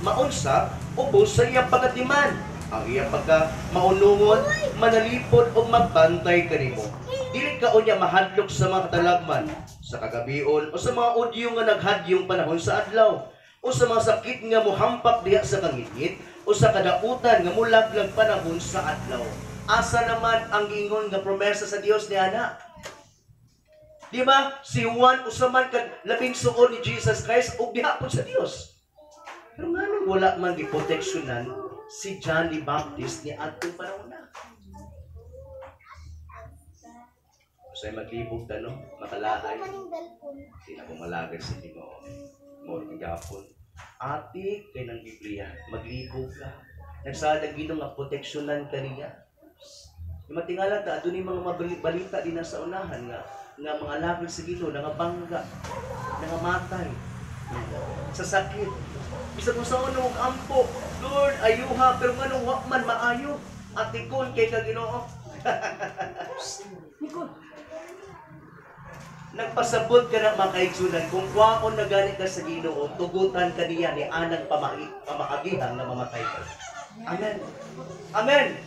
maunsa ubos sa iyang pagatiman. Ang iyang pagka maunungon, manalipod ug magbantay kanimo. Dili ka unya mahadlok sa mga katalagman sa kagabion o sa mga udyo nga naghadyong panahon sa adlaw, o sa mga sakit nga mohampak diha sa kangitngit, o sa kadautan nga mulaglag panahon sa adlaw. Asa naman ang giingon nga promesa sa Dios ni ana? Di ba? Si Juan usa man kad labing suod ni Jesus Christ ug diha pud sa Dios. Pero nganong wala man giproteksyonan si John the Baptist ni adtong panahon na? Usay maglibog ta, no? Makalahay. Di na ko malagad sa Ginoo. Mao gihapon. Ati kay nang Biblia, maglibog ka. Nagsaad ang Ginoo nga proteksyonan kaniya. Matingala ta adunay mga balita din sa unahan nga mga alagad sa Ginoo nangabangga, nangamatay. Sa sakit. Bisag unsaon og ampo, Lord, ayuha, pero nganong wa man maayo? Atikon kay ka Ginoo. Nicole. Nagpasabot ka na, mga kaigsunan, kung kwaon na gani ka sa Ginoo, tugutan ka niya ni anang pamaagihan na mamatay ka. Amen. Amen.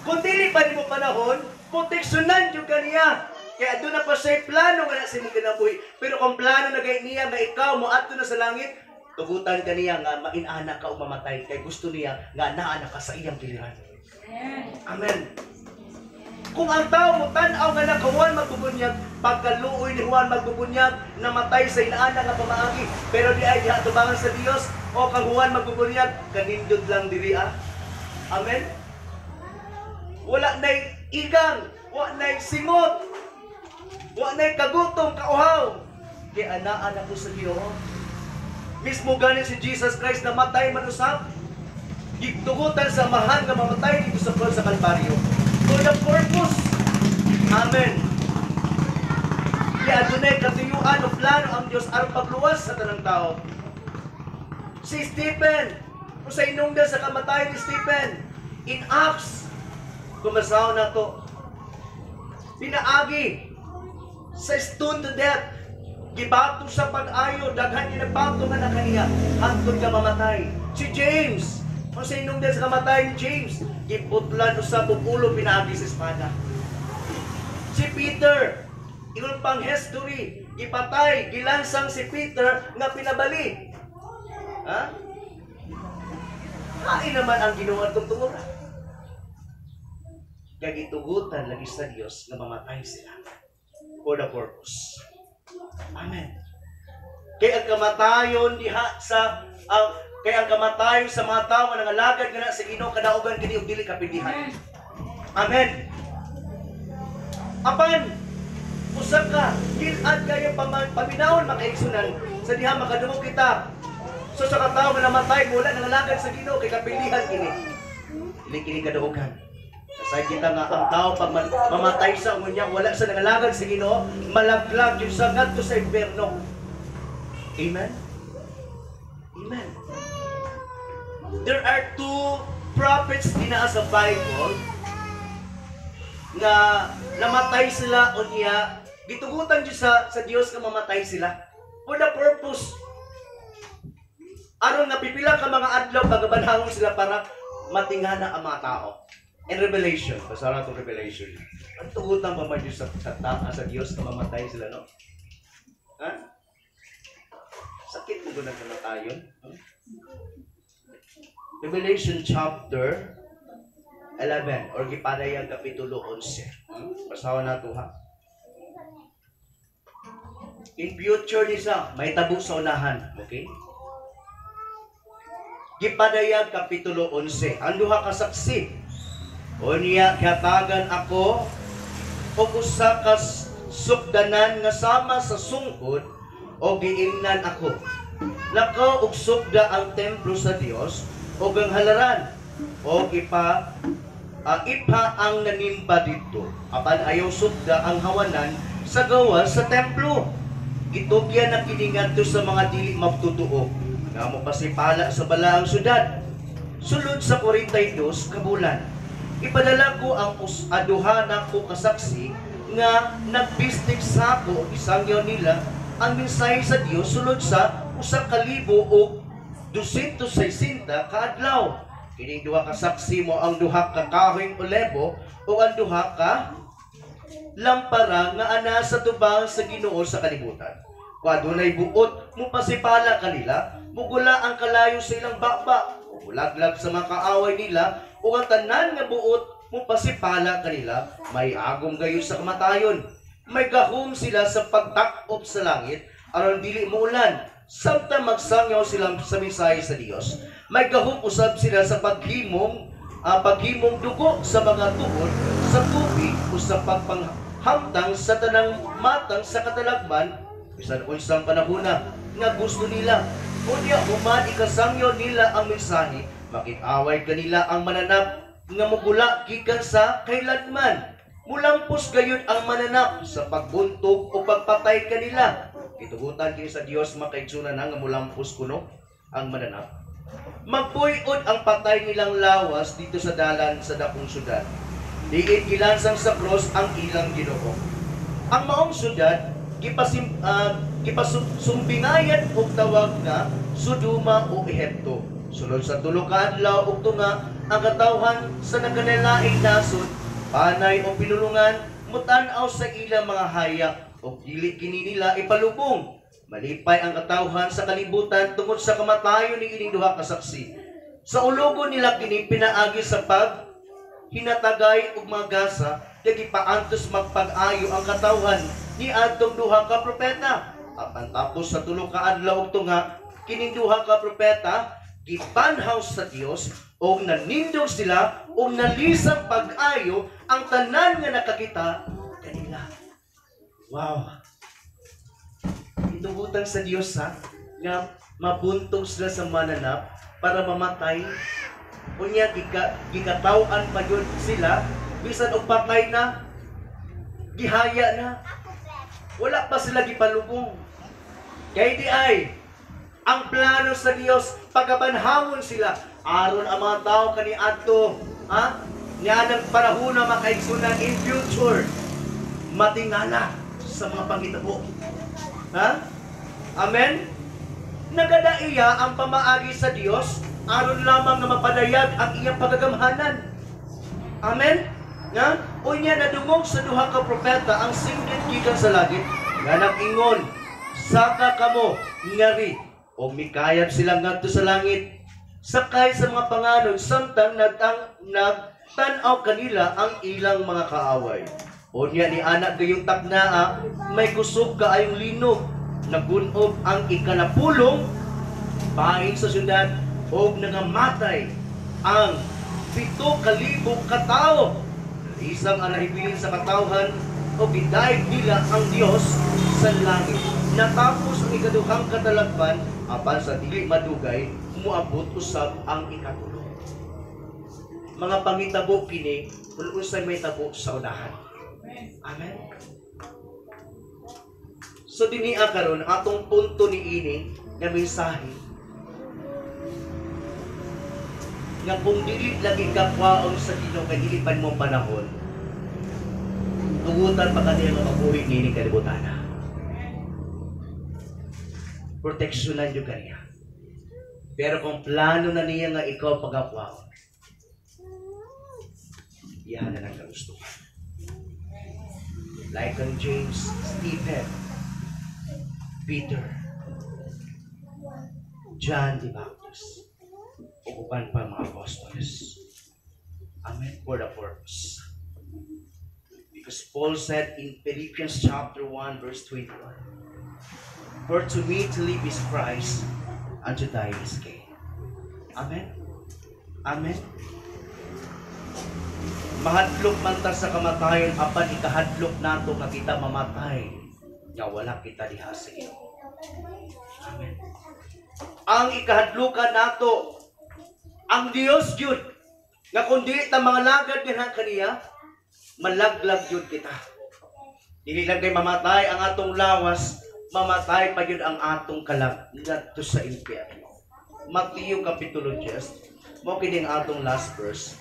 Kung dili pa nimo panahon, proteksyonan jud ka niya. Kaya doon na pa siya'y plano nga na sa imong kinabuhi. Pero kung plano na gay niya nga ikaw mo adto na sa langit, tugutan ka niya nga mainana ka o mamatay kay gusto niya nga naa na ka sa iyang giliran. Amen. Kung ang tao mo tan-aw nga na Juan magbubunyag, pagkaluoy ni Juan magbubunyag, namatay sa inaana nga pamaagi, pero di ay diha tubangan sa Dios o kang Juan magbubunyag, kanindot lang diri ah. Amen. Wala nay igang, wa nay singot, wa nay kagutom, kauhaw. Kay anaan ako sa Ginoo. Mismo gani si Jesus Christ namatay man usab, gitugutan sa Amahan nga mamatay dito sa cross sa Kalbaryo. For the purpose. Amen. Kaya adunay katuyuan o plano ang Diyos aron pagluwas sa tanang tao. Si Stephen, kung sa inungdan sa kamatayon ni Stephen, in Acts, kumasaw na to, pinaagi sa stone to death, gibato sa pag-ayo, daghan niya nagbato nga na kaniya, hangtod ka mamatay. Si James, kung sa inungdan sa kamatayon ni James, giputlan usab og ulo pinaagi sa espada. Si Peter, ingon pang history, gipatay, gilansang si Peter nga pinabali. Ha? Hain naman ang Ginoo atong tungura. Kaya gitugutan lagi sa Dios nga mamatay sila for the purpose. Amen. Kaya ang kamatayon diha sa ang kaya ang kamatayon sa mga tao nga nangalagad nga na sa Ginoo kadaugan kini og dili kapindihan. Amen. Apan usa ka gil-ad kayo paminawon, makaigsunan, sa diha makadungog kita. So sa katao nga namatay wala nangalagad sa Ginoo kay kapilihan kini. Dili kini kadaugan. Sa kita nga ang tao pag mamatay sa unya wala sa nangalagad sa Ginoo, malaglag jud sa ngadto sa impierno. Amen. Amen. There are two prophets dinaa sa Bible nga namatay sila unya gitugutan jud sa Dios nga mamatay sila for the purpose aron nga pipila ka mga adlaw pagabanhawon sila para matingana ang mga tao. In Revelation, basta na itong Revelation. Ang tugutan pa man Diyos sa Dios nga mamatay sila, no? Ha? Sakit mo ba ng kamatayon? Huh? Revelation chapter 11 or gipadayag kapitulo 11. Basahan na ito, ha? In future ni sa may tabo sa unahan, okay? Gipadayag kapitulo 11. Ang duha ka saksi. Unya gihatagan ako og usa ka sukdanan nga sama sa sungkod o giingnan ako. Lakaw og sukda ang templo sa Dios og ang halaran o ipa ang nanimba didto. Apan ayaw sukda ang hawanan sa gawas sa templo. Gitugyan na kini ngadto sa mga dili magtotoo nga mopasipala sa balaang syudad. Sulod sa 42 ka bulan, ipadala ko ang aduha nako kasaksi nga nagbistig sa ako og isangyaw nila ang mensahe sa Dios sulod sa 1,260 ka adlaw. Kining duha ka saksi mo ang duha ka kahoyng olebo o ang duha ka lampara nga ana sa tubang sa Ginoo sa kalibutan. Kung adunay buot, mupasipala kanila, mugula ang kalayo sa ilang baba, o mulaglag sa mga kaaway nila, o ang tanan nga buot, mupasipala kanila, may agom gayon sa kamatayon. May gahom sila sa pagtakop sa langit, aron dili muulan, samtang magsangyaw sila sa mensahe sa Dios. May gahom usab sila sa paghimong dugo sa mga tuhod sa tubig o sa pagpanghamtang sa tanang matang sa katalagman, bisan unsang panahona nga gusto nila. Unya human ikasangyo nila ang mensahe, makit-away kanila ang mananap nga mugula gikan sa kailanman. Mulampos gayud ang mananap sa pagbuntog o pagpatay kanila. Gitugutan kini sa Dios, mga kaigsunan, nga mulampos kuno ang mananap. Magpuy-od ang patay nilang lawas dito sa dalan sa dakong syudad. Diin gilansang sa cross ang ilang Ginoo. Ang maong syudad gipasumbingayan og tawag nga Sodoma o Ehipto. Sulod sa 3 ka adlaw ug tunga, ang katawhan sa nagkalain nasod, panay o pinulungan, mutan-aw sa ilang mga haya og dili kini nila ipalubong. Malipay ang katawhan sa kalibutan tungod sa kamatayon ni ining duha ka saksi. Sa ulogon nila kini pinaagi sa pag hinatagay og mga gasa, kay gipaantos magpag-ayo ang katawhan ni adtong duha ka propeta. Apan tapos sa 3 ka adlaw ug tunga, kining duha ka propeta gipanhaw sa Dios og nanindog sila og nalisang pag-ayo ang tanan nga nakakita kanila. Wow. Itugutan sa Dios ha, nga mabuntog sila sa mananap para mamatay. Unya gikataw-an pa yun sila bisan og patay na, gihaya na, wala pa sila gipalubong. Kay di ay ang plano sa Dios pagabanhawon sila aron ang mga tao kaniadto, ha, nianang panahon na makaigsunan in future matingala sa mga pangitabo. Ha? Amen? Nagadaiya ang pamaagi sa Dios aron lamang nga mapadayag ang iyang pagagamhanan. Amen? Nga? Unya nadungog sa duha ka propeta ang singgit gikan sa langit nga nag-ingon, "Saka kamo ngari." O mikayab sila ngadto sa langit sakay sa mga panganod samtang nagtan-aw kanila ang ilang mga kaaway. Unya ni anak gayong taknaa, may kusog kaayong linog, nagunob ang ikanapulong bahin sa syudad og nangamatay ang 7,000 ka tawo. Isang ang nahibilin sa katawhan o gidayeg nila ang Dios sa langit. Natapos ang ikaduhang katalagman, apan sa dili madugay, muabot usab ang ikatulo. Mga pangitabo kini kung unsay may tabo sa unahan. Amen. So dinhi karon atong punto niini nga mensahe nga kung dili lagi ka kwaon sa Ginoo kay dili pa nimo panahon, tugutan pa kaniya nga mabuhi niini kalibutan. Proteksyonan jud kaniya. Pero kung plano na niya nga ikaw pagakwaon, iyahan na ng kagustuhan. Like ang James, Stephen, Peter, John the Baptist, ug uban pa mga apostles. Amen. For the purpose. Because Paul said in Philippians chapter 1 verse 21, "For to me to live is Christ, and to die is gain." Amen? Amen? Mahadlok man ta sa kamatayon, apan ikahadlok nato nga kita mamatay, nga wala kita diha sa Ginoo. Amen. Ang ikahadlokan nato, ang Dios gyud, nga kung dili ta mga lagad dinha kaniya, malaglag gyud kita. Dili lang kay mamatay ang atong lawas, mamatay pa gyud ang atong kalag ngadto sa impyerno. Mateo Kapitulo 10, mao kini ang atong last verse.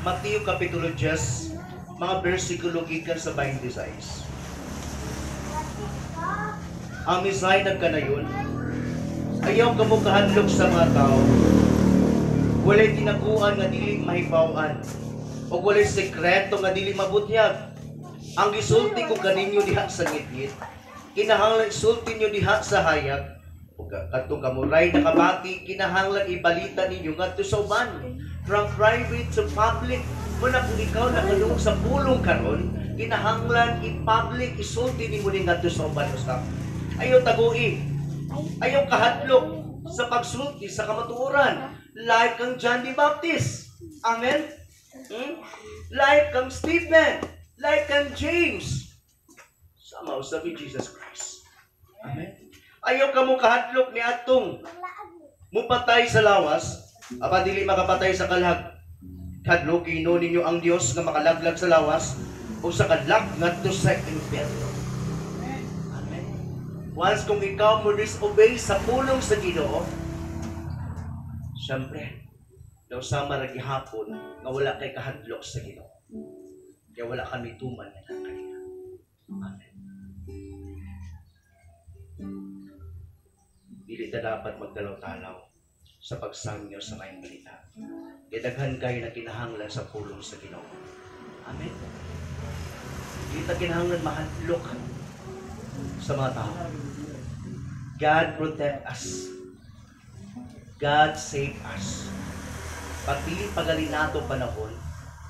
Mateo Kapitulo 10, mga bersikulo gikan sa 26. Ang mensahe nagkanayon, ayaw kamo kahadlok sa mga tao. Walay tinaguan nga dili mahibaw-an, o walay sekreto nga dili mabutyag. Ang gisulti ko kaninyo diha sa ngitngit, kinahanglan isulti nyo diha sa hayag. O kadtong kamuray nakabati, kinahanglan ibalita ninyo ngadto sa uban. From private to public. Muna kung ikaw nakadungog sa pulong karon, kinahanglan i-public isulti nimo ni ngadto sa uban usab. Ayaw tagui, ayaw kahadlok sa pagsulti sa kamatuoran. Like kang John the Baptist. Amen? Like kang Stephen. Like kang James. Sama usab ni Jesus Christ. Amen? Ayaw ka mo kahadlok ni atong mupatay sa lawas, apan dili makapatay sa kalag. Hadlokin ninyo ang Dios nga makalaglag sa lawas o sa kalag ngadto sa impyerno. Once kung ikaw mo disobey sa pulong sa Ginoo, siyempre, daw sama ra gihapon nga wala kay kahadlok sa Ginoo. Kaya wala kami tuman nga kaniya. Amen. Dili ta dapat magdalaw-talaw sa pagsangyo sa maayong balita. Kaya daghan kayo na kinahanglan sa pulong sa Ginoo. Amen. Dili ta kinahanglan mahadlok sa mga tao. God protect us. God save us. Pag dili pagali nato panahon,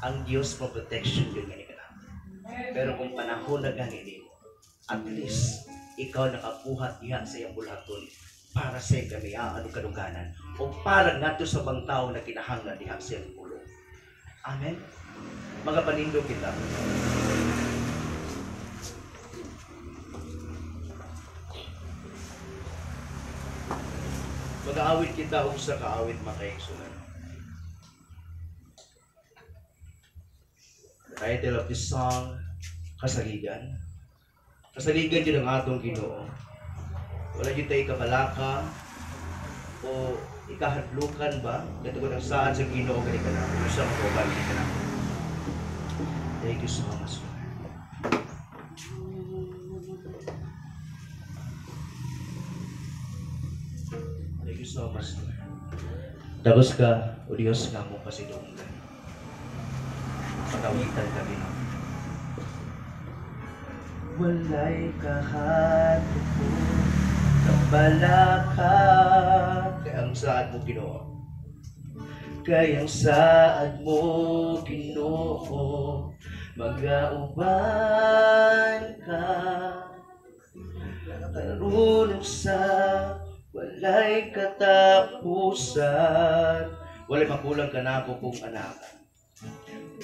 ang Diyos mo protection yun nga ni ka. Pero kung panahon na gani nimo, at least ikaw nakabuhat diha sa iyang bulaton para sa iyang kamiyaan o kadungganan o para ngadto sa bang tao na kinahanglan diha sa iyang pulong. Amen. Mga panindog kita. Mag-aawit kita og sa kaawit makaigsunan. The title of this song, Kasaligan. Kasaligan yun ang atong Ginoo. Wala yun tayo kabalaka o ikahadlukan ba? Katugod ang saan sa Ginoo gani ka na. Kung sa mga gani ka na. Thank you so much, Lord. Thank you so much, Lord. Tapos ka, o Diyos nga mo pasidunggan. Pagawitan ka, Ginoo. Walay kahadlok, kabalaka. Kaya ang saad mo, Ginoo. Kaya ang saad mo, Ginoo, magauban ka. Karunong sa walay katapusan. Walay makulang ka na ako kung anak.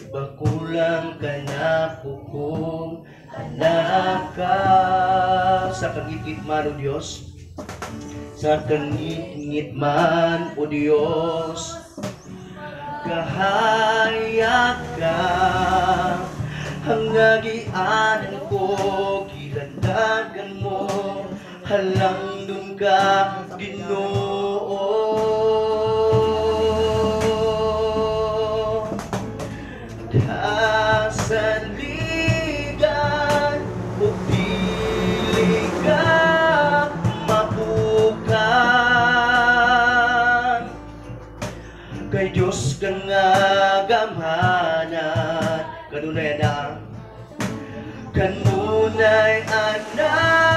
Makulang ka na ako kung anak ka. Sa kangitngit man, O Diyos. Sa kangitngit man, O Diyos, kahayag ka. Ang agianan ko, gilandagan mo, halang dun ka, Ginoo. Kasaligan o dili ka mapukan, kay Diyos ka nga gamhanan. Kanunay anak, kanunay anak,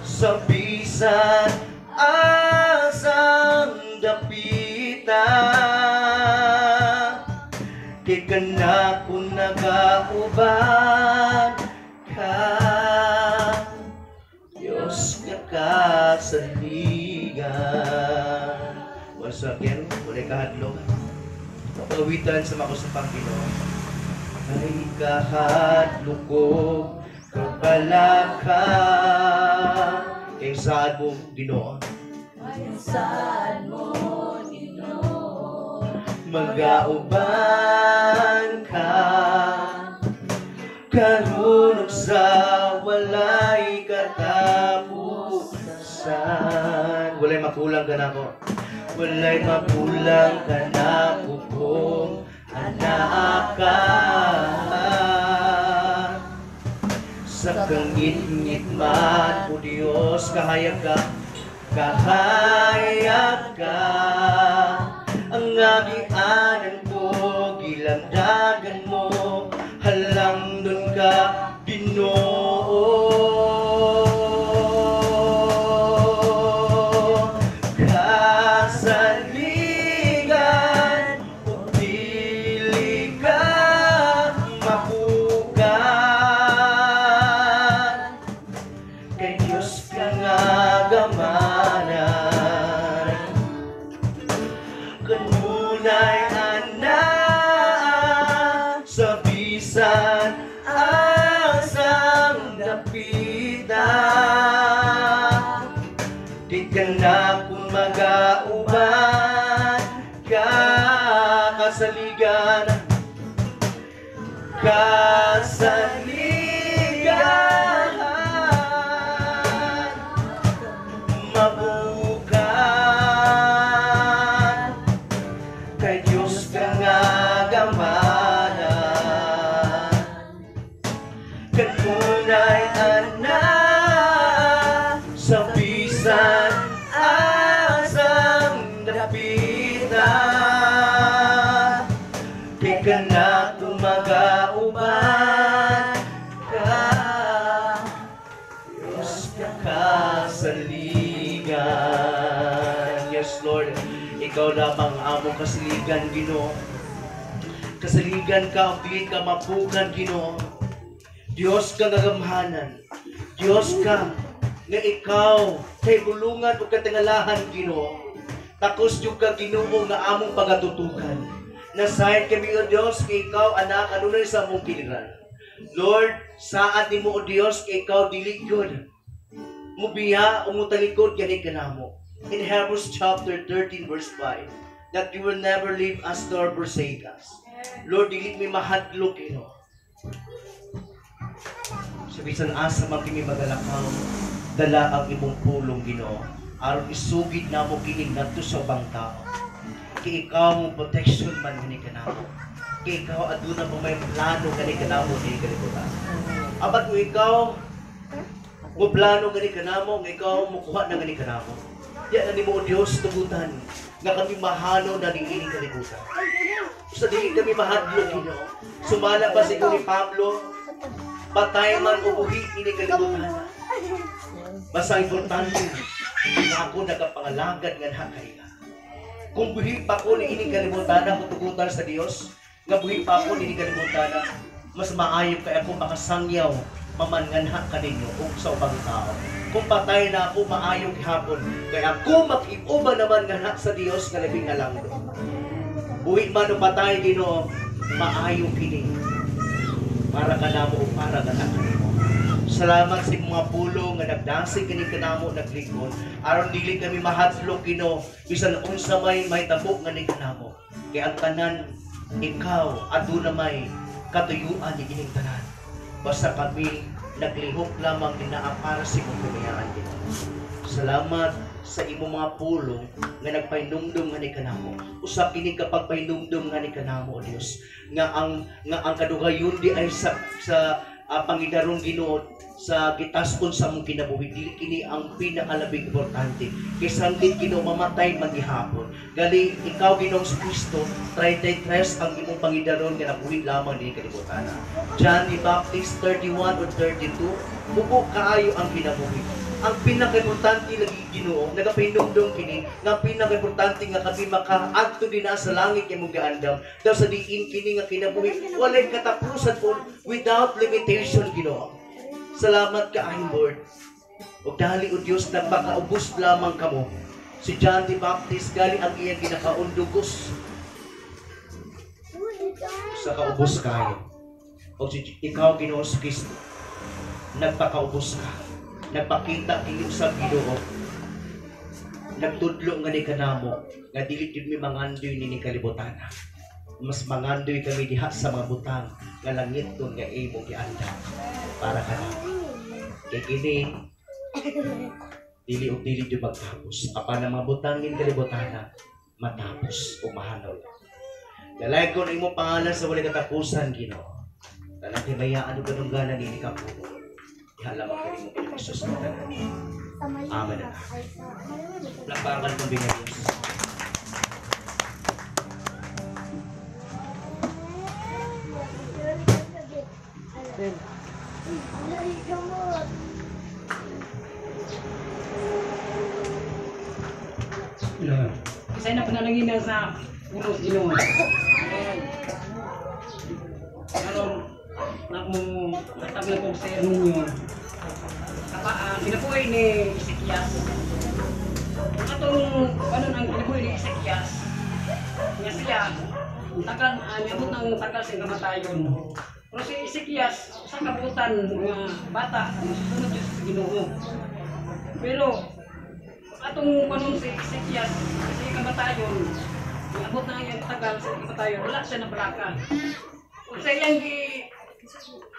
sa bisan asang dapita. Kay kana kung nagauban ka, Diyos nga kasaligan. Once again, walay kahadlok. Pawitan sa makusapang Ginoo. Ay kahadlok ko, kabalaka. Kay saad mo, Ginoo. Kay saad mo, Ginoo, magauban ka. Karunong sa walay katapusan. Walay makulang ka na ko. Walay makulang ka na ko kung anak ka. Sa kangit-ngit man, O Diyos, kahayag ka, kahayag ka. Ang agianan ko, gilandagan mo, halang dun ka, Ginoo. Kasaligan o dili ka mapukan, kay Diyos ka nga gamanan. Kanunay anak, sa bisan asang dapita. Di ka na kung magauban ka, kasaligan, kasaligan. dapita, di ka na kumagauban ka, Diyos ka kasaligan. Yes, Lord, ikaw lamang among kasaligan, Ginoo. Kasaligan ka, ug dili ka mapukan, Ginoo. Diyos ka nga gamhanan. Diyos ka nga ikaw kay bulungan ug katingalahan, Ginoo. Takos jud ka, Ginoo, nga among pagatutukan. Nasayod kami, O Dios, kay ikaw anak kanunay sa among kiliran. Lord, saad nimo, O Dios, kay ikaw dili gyud mubiya o mutalikod gani kanamo. In Hebrews chapter 13 verse 5, that you will never leave us nor forsake us. Lord, dili mi mahadlok, Ginoo. Sa bisan asa man kami magalakaw, dala ang imong pulong, Ginoo. Aron isugid namo kini ngadto sa ubang tao. Kay ikaw mo protection man gani kanamo. Kay ikaw aduna pa may plano gani kanamo diri kalibutan. Apan kung ikaw mo plano gani kanamo, nga ikaw mukuha na gani kanamo. Diya na nimo, O Dios, tugutan nga kami mahalo na niini kalibutan. Sa dili kami mahadlok, Ginoo. Sumala ba siguro ni Pablo, patay man o buhi ini kalibutan. Basta importante nga ako nagapangalagad nga nakaiga. Kung buhi pa ko ni ining kalibutan, ako tugutan sa Dios nga buhi pa ako ni ining kalibutan, mas maayo kay ako makasangyaw mamanganha kaninyo ug sa ubang tao. Kung patay na ako, maayo gihapon kay ako makiuban naman nganha sa Dios nga labing alangdo. Buhi man o patay, Ginoo, maayo kini para kanamo ug para kanamo. Salamat sa imong mga pulong nga nagdasig kini kanamo naglikon aron dili kami mahadlok, Ginoo, bisan unsa may mahitabo nga ni kanamo. Kay ang tanan ikaw aduna may katuyuan ni ining tanan. Basta kami naglihok lamang dinaa para sa imong kamayaan, Ginoo. Salamat sa imong mga pulong nga nagpahinumdum nga ni kanamo. Usa kini kapag pahinumdum nga ni kanamo, O Dios, nga ang kadugayon di ay sa pangidarong, Ginoo, sa gitaskon sa among kinabuhi, dili kini ang pinakalabing importante. Kay sandit, Ginoo, mamatay man gihapon. Gali ikaw, Ginoong Kristo, 33 ang imong pangidaron nga nabuhi lamang dinhi kalibutan. John the Baptist 31 o 32, mubo kaayo ang kinabuhi. Ang pinakaimportante lagi, Ginoo, nagapahinumdum kini nga pinakaimportante nga kami makaadto dinha sa langit imong gaandam. Daw sa diin kini nga kinabuhi walay katapusan po, without limitation, Ginoo. Salamat kaayo, Lord. Ug dali, O Dios, nagpakaubos lamang kamo. Si John the Baptist gali ang iyang ginakaundugos sa kaubos kayo. O si ikaw, Ginoo sa Kristo, nagpakaubos ka. Nagpakita kini sa Ginoo. Nagtudlo nga ni kanamo nga dili jud mi mangandoy nining kalibutan. Mas mangandoy kami diha sa mga butang nga langit nga imong giandam para kanamo. Kay kini dili og dili jud magtapos. Apan ang mga butang ning kalibutan matapos o mahanaw. Dalay ko imong pangalan sa walay katapusan, Ginoo. Tanang himayaan ug kadungganan niini ka puno. Diha lamang kanimo Ginoong Jesus nga tanan. Amen. Lapakan kong binga Diyos. Isa na panalangin na sa ulos Ginoo. Karon na mo natag na kong sa ninyo. Kinabuhi ni Ezekias. Atong ano ang kinabuhi ni Ezekias? Nga siya tagal niabot ng tagal sa kamatayon. Pero si Ezekias sa kabutan nga bata susunod siya sa Ginoo. Pero atong kanon si Ezekias sa kamatayon, niabot na ang tagal sa kamatayon, wala siya nabalaka. Ug sa iyang gi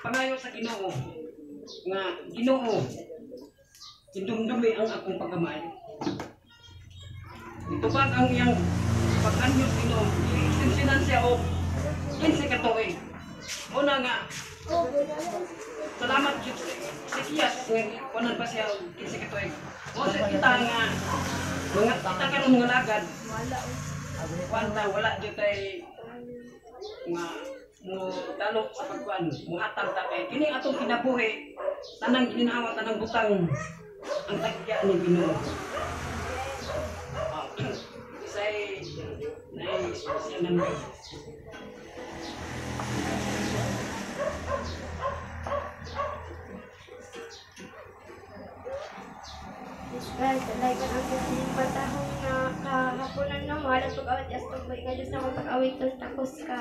pangayo sa Ginoo nga Ginoo, indumdumi ang akong pagkamaayo. Itubag ang iyang pag-anyo sa Ginoo, isinsinan siya og 15 ka tuig. Una nga salamat gyud sa Ezekias nga kunan pa siya og 15 ka tuig. O sa kita nga Mga kita karon mga lagad. Kuan ta wala jud tay nga mo talok sa pagkuan, muhatag ta kay kini atong kinabuhi, tanang ginhawa, tanang butang ang tagya ni Ginoo. Ah, isay nay special number. Israel, tanay ka ng Diyos patahong na kahaponan na mahal at pag-awit as tuboy nga Diyos na kung pag-awit takos ka.